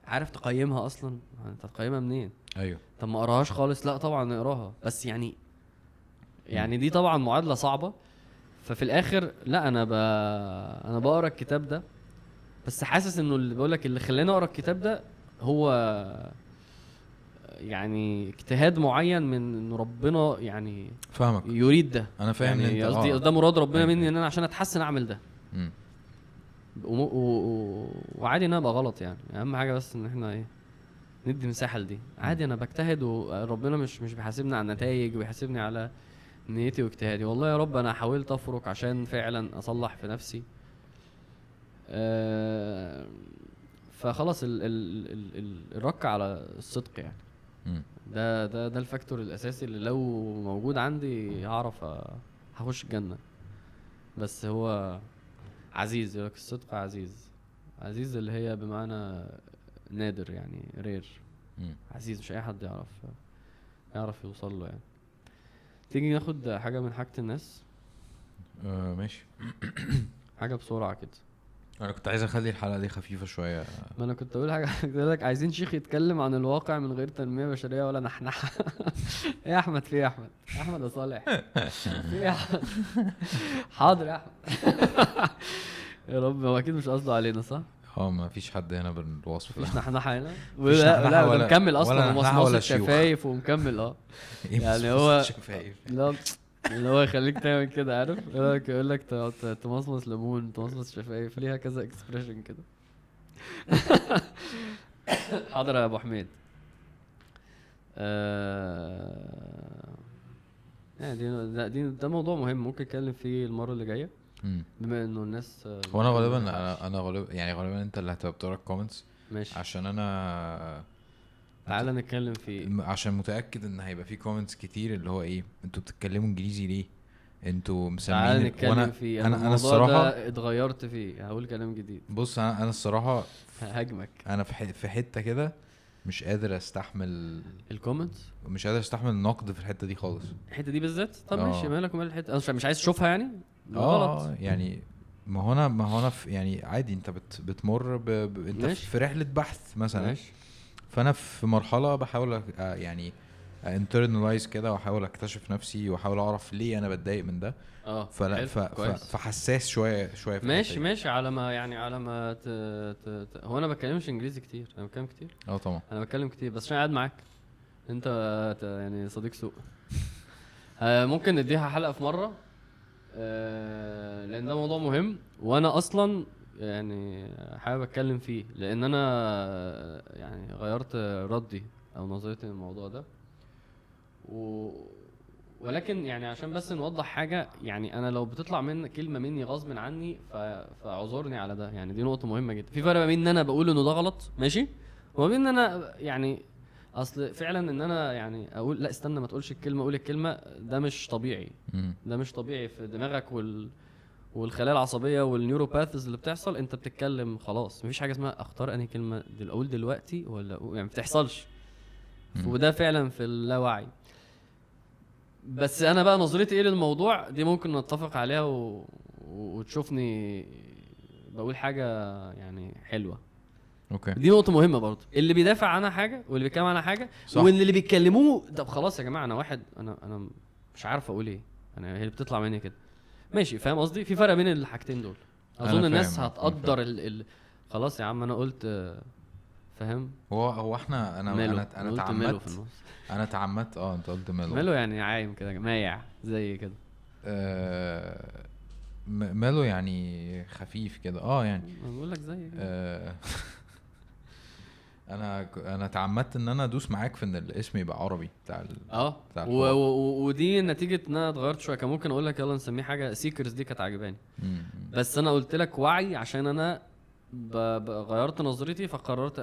عارف تقيمها اصلا، انت تقيمها منين؟ ايوه. طب ما اقراهاش خالص؟ لا طبعا اقراها، بس يعني دي طبعا معادلة صعبة. ففي الاخر لا، انا بقرا الكتاب ده، بس حاسس انه اللي بقولك اللي خلاني اقرا الكتاب ده هو يعني اجتهاد معين من ان ربنا يعني فاهمك يريد ده. انا فاهم يعني انت قصدي ده مراد ربنا مني ان انا عشان اتحسن اعمل ده. وعادي ان انا ابقى غلط، يعني اهم حاجة بس ان احنا ايه، ندي مساحة لدي. عادي انا بجتهد، وربنا مش بيحاسبني على النتائج، وبيحاسبني على نيتي واجتهادي. والله يا رب انا حاولت افرك عشان فعلا اصلح في نفسي. فخلاص الرك على الصدق يعني. ده ال factor الاساسي اللي لو موجود عندي هعرف هخش الجنة. بس هو عزيز، يقولك الصدق عزيز. عزيز اللي هي بمعنى نادر يعني، rare. عزيز مش اي حد يعرف يوصل له يعني. تيجي ناخد حاجة من حاجة الناس؟ ماشي. حاجة بسرعة كده. انا كنت عايز اخلي الحلقة دي خفيفة شوية. ما انا كنت اقول حاجة، كنت اقول لك عايزين شيخ يتكلم عن الواقع من غير تنمية بشرية ولا نحنحه. ايه يا احمد؟ في يا احمد؟ احمد يا صالح، في يا احمد؟ حاضر يا احمد. يا رب، هو اكيد مش قصده علينا صح؟ ما فيش حد هنا بالوصف ده. مفيش نحنحه هنا، ولا لا مكمل اصلا، ومصمص شفايف ومكمل. يعني هو لا اللي هو يخليك تعمل كده، عارف؟ يقول لك تقعد تمصمص ليمون، تمصمص شفايف، ليها كذا expression كده. حاضر يا ابو حميد. يعني دي ده موضوع مهم ممكن نتكلم فيه المرة اللي جاية، بما انه الناس هو انا غالبا انا غالبا يعني غالبا انت اللي هتبقى بتقرا ال comments. ماشي، عشان انا تعالى نتكلم فيه، عشان متاكد ان هيبقى فيه comments كتير اللي هو ايه، انتوا بتتكلموا انجليزي ليه، انتوا مسمين. تعالى نتكلم فيه. انا الصراحة ده اتغيرت فيه، هقول كلام جديد. بص انا الصراحة هاجمك، انا في حتة كده مش قادر استحمل ال comments، مش قادر استحمل النقد في الحتة دي خالص. الحتة دي بالذات؟ طب ماشي، مالك ومال الحتة، انا مش عايز اشوفها يعني غلط يعني. ما هنا يعني عادي، انت بتمر انت ماشي. في رحله بحث مثلا ماشي. فانا في مرحلة بحاول يعني internalize كده، واحاول اكتشف نفسي، واحاول اعرف ليه انا بتضايق من ده. فلا فحساس شوية شوية. ماشي ماشي، على ما يعني على ما هو انا بتكلمش انجليزي كتير، انا بتكلم كتير. طبعا انا بتكلم كتير، بس عشان قاعد معاك انت يعني صديق سوء. ممكن نديها حلقة في مرة، لان ده موضوع مهم، وانا اصلا يعني حابب اتكلم فيه، لان انا يعني غيرت ردي او نظرتي للموضوع ده. ولكن يعني عشان بس نوضح حاجة، يعني انا لو بتطلع من كلمة مني غصب عني فاعذرني على ده، يعني دي نقطة مهمة جدا. في فرق ما بين ان انا بقول انه ده غلط ماشي، وما بين ان انا يعني اصل فعلا ان انا يعني اقول لا استنى ما تقولش الكلمة، قول الكلمة، ده مش طبيعي. ده مش طبيعي في دماغك والخلايا العصبية وال neuropaths اللي بتحصل. انت بتتكلم خلاص، مفيش حاجة اسمها اختار انهي كلمة اقول دلوقتي ولا يعني ما بتحصلش. وده فعلا في اللاوعي. بس انا بقى نظرتي ايه للموضوع دي ممكن نتفق عليها وتشوفني بقول حاجة يعني حلوة. okay، دي نقطة مهمة برضو، اللي بيدافع عنها حاجة واللي بيتكلم عنها حاجة، وان اللي بيتكلموه طب خلاص يا جماعة انا واحد، انا مش عارف اقول ايه، انا هي اللي بتطلع مني كده ماشي. فاهم قصدي؟ في فرق بين الحاجتين دول. اظن الناس هتقدر خلاص يا عم انا قلت، فاهم؟ هو احنا انا انا انا تعمدت، انا تعمدت. انت قلت mellow. mellow يعني عايم كده، مايع زي كده. mellow يعني خفيف كده، يعني انا بقول لك زي كده. انا تعمدت ان انا ادوس معاك في ان الاسم يبقى عربي بتاع بتاع ودي نتيجة ان انا اتغيرت شوية. كان ممكن اقول لك يلا نسميه حاجة seekers، دي كانت عجباني، بس انا قلت لك وعي عشان انا غيرت نظرتي. فقررت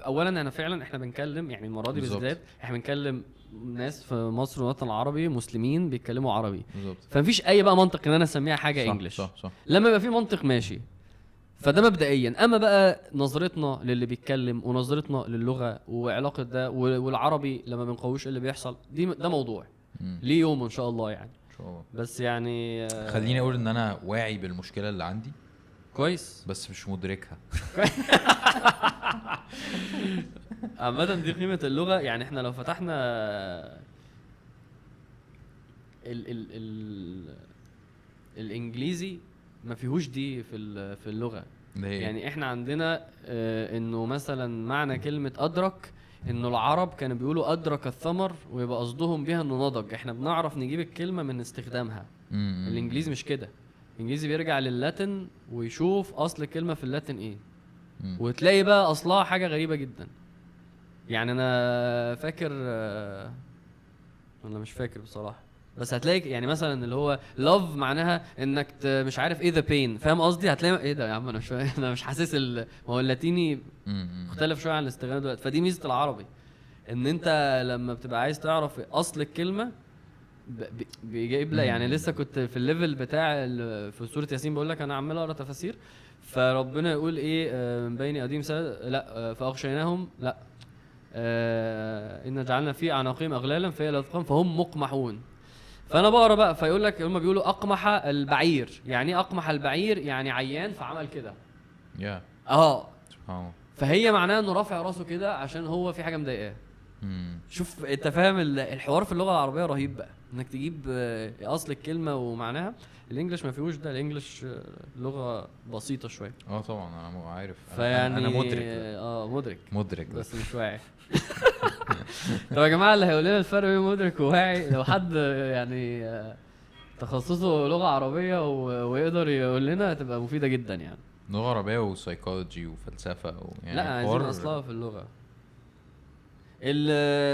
اولا انا فعلا احنا بنكلم يعني المرة دي بالذات احنا بنكلم ناس في مصر والوطن العربي، مسلمين بيتكلموا عربي، فمفيش اي بقى منطق ان انا اسميها حاجة English. صح. لما يبقى في منطق ماشي، فده مبدئيا. اما بقى نظرتنا للي بيتكلم ونظرتنا للغة وعلاقة ده والعربي لما بنقويش اللي بيحصل، دي ده موضوع ليه يوم ان شاء الله يعني. ان شاء الله. بس يعني خليني اقول ان انا واعي بالمشكلة اللي عندي كويس، بس مش مدركها. عامة دي قيمة اللغة. يعني احنا لو فتحنا ال ال ال الانجليزي ما فيهوش دي في اللغة. يعني احنا عندنا انه مثلا معنى كلمة ادرك، انه العرب كانوا بيقولوا ادرك الثمر ويبقى قصدهم بيها انه نضج. احنا بنعرف نجيب الكلمة من استخدامها. الانجليزي مش كده. الانجليزي بيرجع لل Latin ويشوف اصل الكلمة في ال Latin ايه، وتلاقي بقى اصلها حاجة غريبة جدا. يعني انا فاكر، انا مش فاكر بصراحة، بس هتلاقي يعني مثلا اللي هو love معناها انك مش عارف ايه the pain، فاهم قصدي؟ هتلاقي ايه ده يا عم، انا مش حاسس ما هو اللاتيني مختلف شوية عن الاستخدام دلوقتي. فدي ميزة العربي، ان انت لما بتبقى عايز تعرف اصل الكلمة بيجيب لك. يعني لسه كنت في ال level بتاع في سورة ياسين، بقول لك انا عمال اقرا تفاسير، فربنا يقول ايه من بين ايديهم لا فاغشيناهم، لا ان جعلنا في اعناقهم اغلالا فهي الاذقان فهم مقمحون. فانا بقرا بقى فيقول لك هم بيقولوا اقمح البعير. يعني ايه اقمح البعير؟ يعني عيان فعمل كده. سبحان الله. فهي معناها انه رافع راسه كده عشان هو في حاجة مضايقاه. شوف انت فاهم الحوار في اللغة العربية رهيب بقى، انك تجيب اصل الكلمة ومعناها. ال English ما فيهوش ده، ال English لغة بسيطة شوية. طبعا انا عارف، فيعني انا مدرك. مدرك بس مش واعي. طب يا جماعة اللي هيقول لنا الفرق بين مدرك وواعي، لو حد يعني تخصصه لغة عربية ويقدر يقول لنا، هتبقى مفيدة جدا يعني. لغة عربية وسايكولوجي وفلسفة ويعني لا عايزين اصلها في اللغة.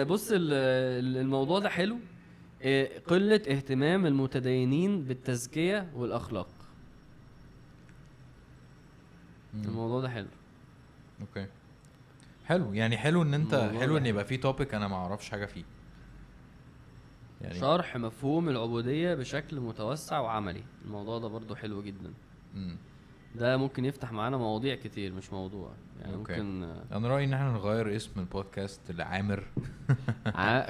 بص الموضوع ده حلو. قلة اهتمام المتدينين بالتزكيه والاخلاق. الموضوع ده حلو. okay حلو، يعني حلو ان انت حلو ان يبقى في topic انا ما اعرفش حاجة فيه يعني. شرح مفهوم العبودية بشكل متوسع وعملي، الموضوع ده برضو حلو جدا. ده ممكن يفتح معانا مواضيع كتير، مش موضوع يعني. okay. ممكن انا رايي ان احنا نغير اسم البودكاست لعامر.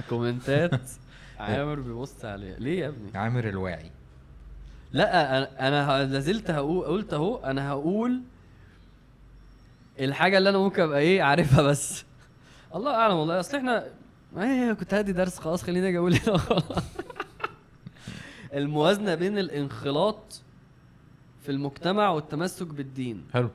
كومنتات عامر بيبص عليه ليه يا ابني؟ عامر الواعي. لا انا لازلت هقول، قلت اهو انا هقول الحاجة اللي انا ممكن ابقى ايه عارفها، بس الله اعلم والله. اصل احنا ايه كنت هادي درس خلاص، خليني اجي اقول هنا. الموازنة بين الانخلاط في المجتمع والتمسك بالدين. حلو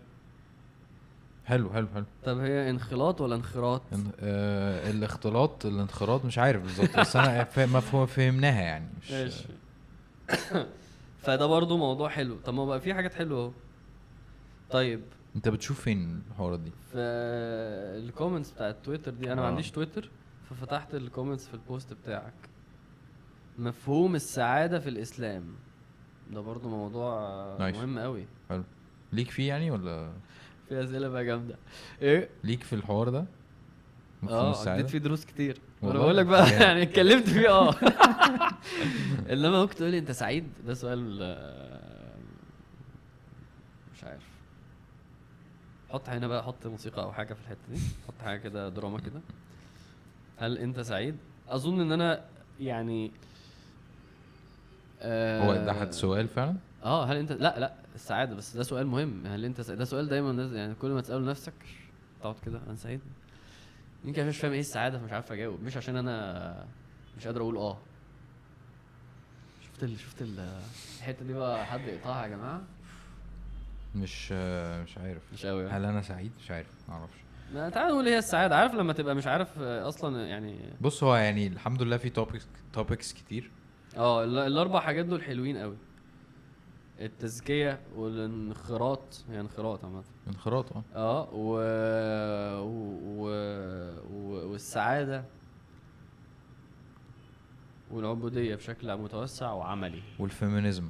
حلو حلو حلو. طب هي انخلاط ولا انخراط؟ الاختلاط الانخراط مش عارف بالظبط، بس انا مفهوم فهمناها يعني مش ماشي. فده برضو موضوع حلو. طب ما بقى في حاجات حلوة اهو. طيب انت بتشوف فين الحوارات دي؟ في ال comments بتاع التويتر دي. انا ما عنديش تويتر، ففتحت ال comments في ال post بتاعك. مفهوم السعادة في الاسلام، ده برضو موضوع مهم قوي. حلو. ليك فيه يعني ولا في اسئلة بقى جامدة؟ ايه ليك في الحوار ده؟ مفهوم السعادة اديت فيه دروس كتير، انا بقول لك بقى يعني اتكلمت فيه. انما ممكن تقولي انت سعيد؟ ده سؤال مش عارف. حط هنا بقى، حط موسيقى او حاجة في الحتة دي، حط حاجة كده دراما كده. هل انت سعيد؟ اظن ان انا يعني هو ده حد سؤال فعلا؟ هل انت لا السعادة، بس ده سؤال مهم. هل انت سعيد؟ ده سؤال دايما يعني كل ما تساله نفسك تقعد كده انا سعيد، يمكن مش فاهم ايه السعادة فمش عارف اجاوب، مش عشان انا مش قادر اقول. شفت الحتة دي بقى، حد يقطعها يا جماعة. مش عارف، مش قوي. هل انا سعيد؟ مش عارف، ما اعرفش. تعال نقول هي السعادة. عارف لما تبقى مش عارف اصلا يعني. بص هو يعني الحمد لله في topics كتير. الاربع حاجات دول حلوين قوي، التزكية والانخراط، هي انخراط عامة، انخراط والسعادة والعبودية بشكل متوسع وعملي، وال feminism.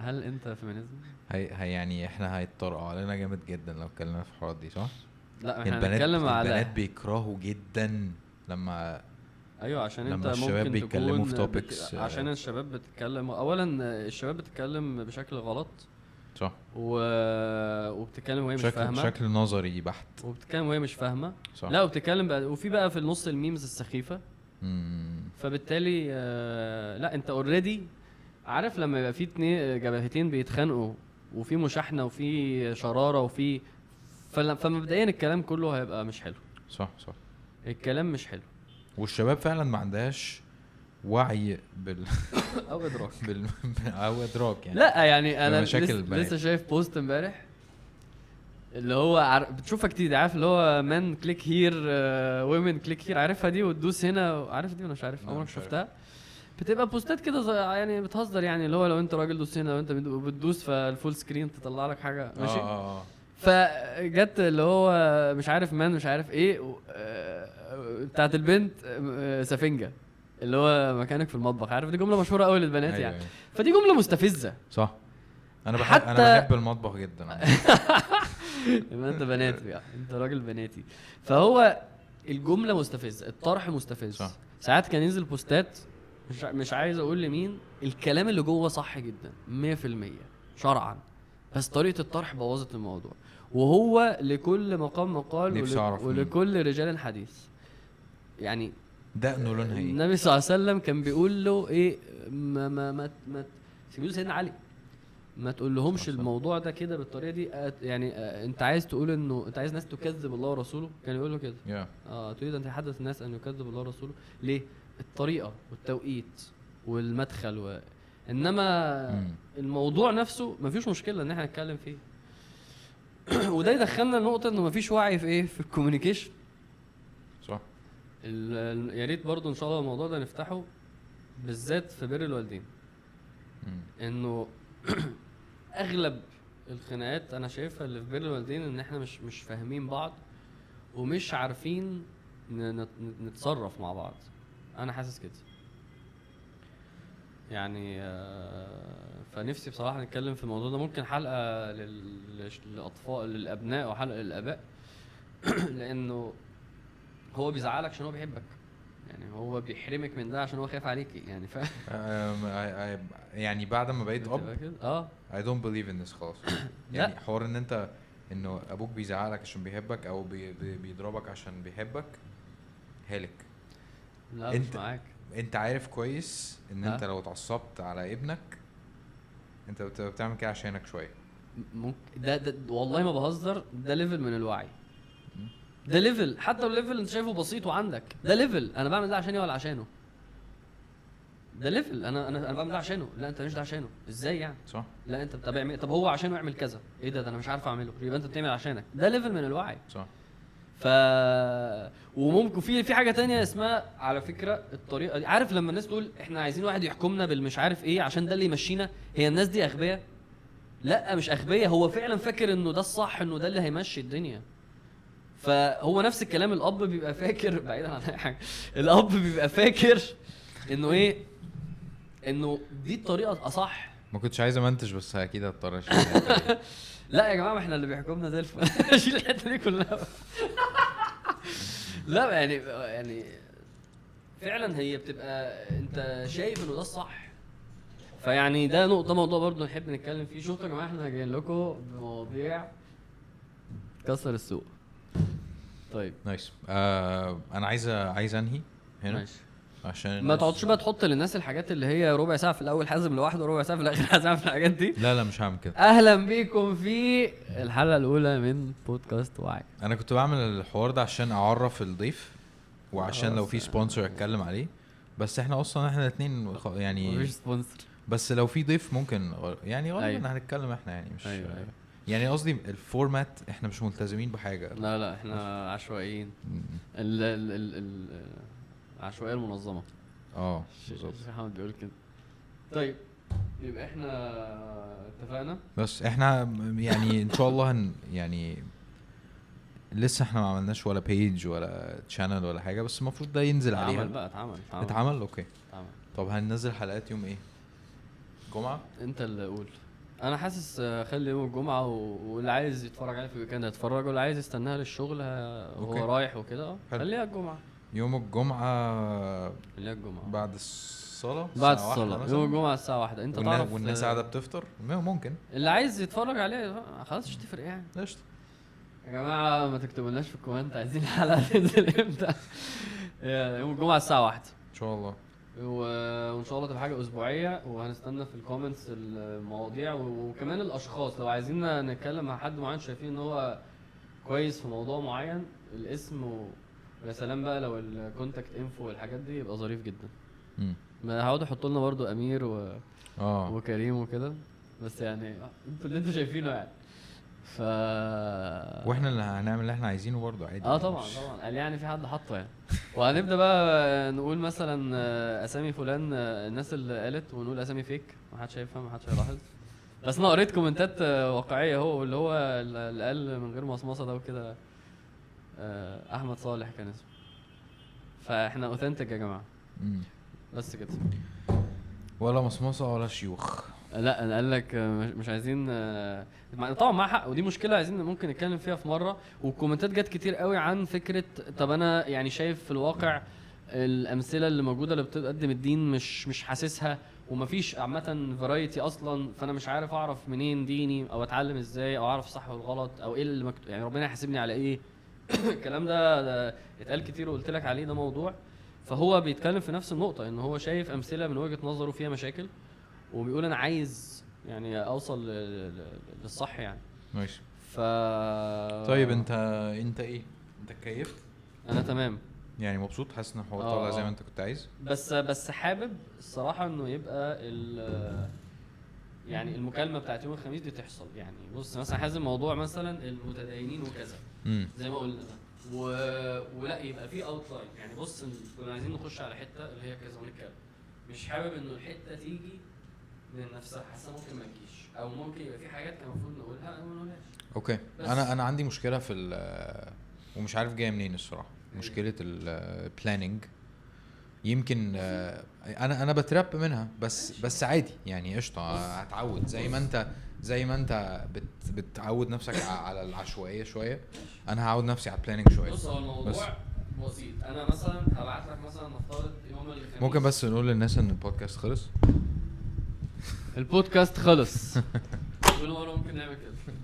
هل انت feminism؟ هي يعني احنا هيتطرقوا علينا جامد جدا لو اتكلمنا في الحوارات دي، صح؟ لا احنا هنتكلم على البنات بيكرهوا جدا لما ايوه، عشان لما انت الشباب ممكن بيتكلموا في topics عشان الشباب بتتكلم. اولا الشباب بتتكلم بشكل غلط، صح، وبتتكلم وهي مش فاهمه، شكل نظري بحت، وبتتكلم وهي مش فاهمه، صح. لا وبتتكلم بقى، وفي بقى في النص ال memes السخيفة. فبالتالي لا انت already عارف لما يبقى في اتنين جبهتين بيتخانقوا وفي مشاحنه وفي شراره وفي فمبدئيا الكلام كله هيبقى مش حلو. صح صح، الكلام مش حلو. والشباب فعلا ما عندهاش وعي او ادراك او ادراك يعني. لا يعني انا لسه شايف post امبارح اللي هو بتشوفها كتير، عارف اللي هو men click here women click here، عارفها دي، وتدوس هنا، عارف دي ولا مش عارف؟ عمرك شفتها؟ بتبقى بوستات كده يعني بتهزر، يعني اللي هو لو انت راجل دوس هنا، لو انت بتدوس فال full screen تطلع لك حاجة، ماشي. فجت اللي هو مش عارف man مش عارف ايه بتاعت البنت سفنجه اللي هو مكانك في المطبخ، عارف دي جملة مشهورة قوي للبنات. أيوة يعني. فدي جملة مستفزة، صح. انا بحب المطبخ جدا. يبقى انت بناتي يعني، انت راجل بناتي. فهو الجملة مستفزة، الطرح مستفز، صح. ساعات كان ينزل بوستات مش عايز اقول لمين، الكلام اللي جوه صح جدا 100% شرعا، بس طريقه الطرح بوظت الموضوع. وهو لكل مقام مقال ولكل رجال حديث يعني. دقنه لونها ايه؟ النبي صلى الله عليه وسلم كان بيقول له ايه؟ ما ما ما, ما بيقول سيدنا علي ما تقول لهمش الموضوع ده كده بالطريقة دي، يعني انت عايز تقول انه انت عايز ناس تكذب الله ورسوله، كان يقول له كده. تريد ان تحدث الناس ان يكذب الله ورسوله؟ ليه؟ الطريقة والتوقيت والمدخل انما الموضوع نفسه مفيش مشكلة ان احنا نتكلم فيه. وده يدخلنا لنقطة انه مفيش وعي في ايه، في ال communication، صح. يا ريت برضو ان شاء الله الموضوع ده نفتحه. بالذات في بر الوالدين. انه اغلب الخناقات انا شايفها اللي في بر الوالدين ان احنا مش فاهمين بعض ومش عارفين نتصرف مع بعض. انا حاسس كده يعني. فنفسي بصراحة نتكلم في الموضوع ده، ممكن حلقة للاطفال للابناء وحلقه للاباء لانه هو بيزعلك عشان هو بيحبك، يعني هو بيحرمك من ده عشان هو خايف عليك يعني. يعني بعد ما بقيت اب I don't believe in this خلاص. يعني حوار ان انت انه ابوك بيزعلك عشان بيحبك او بيضربك عشان بيحبك، هالك. لا مش معاك. انت عارف كويس ان انت لو اتعصبت على ابنك انت بتعمل كده عشانك شوية. ممكن ده والله ما بهزر، ده level من الوعي، ده level حتى لو level انت شايفه بسيط وعندك، ده level انا بعمل ده عشاني ولا عشانه، ده level انا بعمل ده عشانه. لا انت مش ده عشانه، ازاي يعني؟ صح. لا انت بتعمل، طب هو عشانه يعمل كذا، ايه ده انا مش عارف اعمله، يبقى انت بتعمل عشانك. ده level من الوعي. صح. ف وممكن في حاجة تانية اسمها على فكرة الطريقة دي. عارف لما الناس تقول احنا عايزين واحد يحكمنا بالمش عارف ايه عشان ده اللي يمشينا، هي الناس دي اغبياء؟ لا مش اغبياء، هو فعلا فاكر انه ده الصح، انه ده اللي هيمشي الدنيا. فهو نفس الكلام، الاب بيبقى فاكر بعيدا عن اي حاجة، الاب بيبقى فاكر انه ايه، انه دي الطريقة الاصح. ما كنتش عايز امنتج بس اكيد هضطر اشيل. لا يا جماعة ما احنا اللي بيحكمنا زي الفل. شيل الحتة دي كلها. لا يعني فعلا هي بتبقى انت شايف انه ده الصح. فيعني ده نقطة، موضوع برضه نحب نتكلم فيه. شوفوا يا جماعة احنا جايين لكم بمواضيع كسر السوق. طيب nice. انا عايز انهي هنا. ماشي. عشان ما تقعدش بقى تحط للناس الحاجات اللي هي ربع ساعة في الاول حازم لوحده وربع ساعة في الاخر حازم في الحاجات دي. لا مش هعمل كده. اهلا بيكم في الحلقة الاولى من بودكاست وعي. انا كنت بعمل الحوار ده عشان اعرف الضيف وعشان لو في sponsor اتكلم عليه، بس احنا اصلا احنا الاثنين يعني مفيش sponsor، بس لو في ضيف ممكن يعني غالبا هنتكلم احنا يعني مش أيوة. يعني قصدي ال format احنا مش ملتزمين بحاجة. لا احنا عشوائيين. ال ال ال العشوائية المنظمة. بالظبط. محمد بيقول كده. طيب يبقى احنا اتفقنا، بس احنا يعني ان شاء الله يعني لسه احنا ما عملناش ولا page ولا channel ولا حاجة، بس المفروض ده ينزل عليها. اتعمل بقى، اتعمل. okay اتعمل. طب هننزل حلقات يوم ايه؟ جمعه؟ انت اللي قول. انا حاسس خلي يوم الجمعة، واللي عايز يتفرج عليه في ال weekend هيتفرج، واللي عايز يستناها للشغل وهو رايح وكده. خليها الجمعة. يوم الجمعة، خليها الجمعة بعد الصلاة. بعد الصلاة يوم الجمعة الساعة 1. انت تعرف والناس قاعدة بتفطر، ممكن اللي عايز يتفرج عليه خلاص مش تفرق يعني. قشطه يا جماعة، ما تكتبولناش في ال comment عايزين الحلقة تنزل امتى. يوم الجمعة الساعة 1 ان شاء الله، وان شاء الله تبقى حاجة اسبوعية. وهنستنى في ال comments المواضيع، وكمان الاشخاص لو عايزين نتكلم مع حد معين شايفين ان هو كويس في موضوع معين، الاسم ويا سلام بقى لو ال contact info والحاجات دي يبقى ظريف جدا. ما هقعدوا يحطوا لنا برضو امير وكريم وكده، بس يعني انتوا اللي انتوا شايفينه يعني. ف واحنا اللي هنعمل اللي احنا عايزينه برضو عادي. طبعا طبعا، قال يعني في حد حطه يعني. وهنبدا بقى نقول مثلا اسامي فلان، الناس اللي قالت، ونقول اسامي fake ما حدش هيفهم، ما حدش هيلاحظ. بس انا قريت كومنتات واقعية، هو اللي هو اللي قال من غير مصمصه ده وكده، احمد صالح كان اسمه. فاحنا authentic يا جماعة. بس كده، ولا مصمصه ولا شيوخ. لا انا قال لك مش عايزين، طبعا مع حق، ودي مشكلة عايزين ممكن نتكلم فيها في مرة. والكومنتات جت كتير قوي عن فكرة طب انا يعني شايف في الواقع الامثلة اللي موجودة اللي بتقدم الدين مش حاسسها، ومفيش عامة variety اصلا، فانا مش عارف اعرف منين ديني، او اتعلم ازاي، او اعرف صح والغلط، او ايه اللي مكتوب يعني ربنا يحاسبني على ايه. الكلام ده اتقال كتير وقلت لك عليه، ده موضوع. فهو بيتكلم في نفس النقطة، ان هو شايف امثلة من وجهه نظره فيها مشاكل، وبيقول انا عايز يعني اوصل للصح يعني. ماشي. طيب انت ايه، انت كيفت؟ انا تمام يعني، مبسوط، حاسس ان الحوار طالع زي ما انت كنت عايز. بس حابب الصراحة انه يبقى يعني المكالمة بتاعت يوم الخميس دي تحصل. يعني بص مثلا حازم موضوع مثلا المتدينين وكذا زي ما قلنا ده، ولا يبقى في outline يعني. بص كنا عايزين نخش على حتة اللي هي كذا ونتكلم، مش حابب انه الحتة تيجي من نفسها، حاسه ممكن ما تجيش، او ممكن يبقى في حاجات كان المفروض نقولها او ما نقولهاش. okay. بس. انا عندي مشكلة في ومش عارف جاية منين الصراحه. إيه؟ مشكلة ال planning يمكن، انا ب trip منها، بس ماشي. بس عادي يعني، قشطه. بص. هتعود زي ما انت بتعود نفسك على العشوائية شويه، انا هعود نفسي على ال planning شويه. بص، هو الموضوع بس. بسيط. انا مثلا هبعت لك مثلا، نفترض يوم الخميس. ممكن بس نقول للناس ان البودكاست خلص؟ البودكاست خلص. كل مرة ممكن نعمل كده.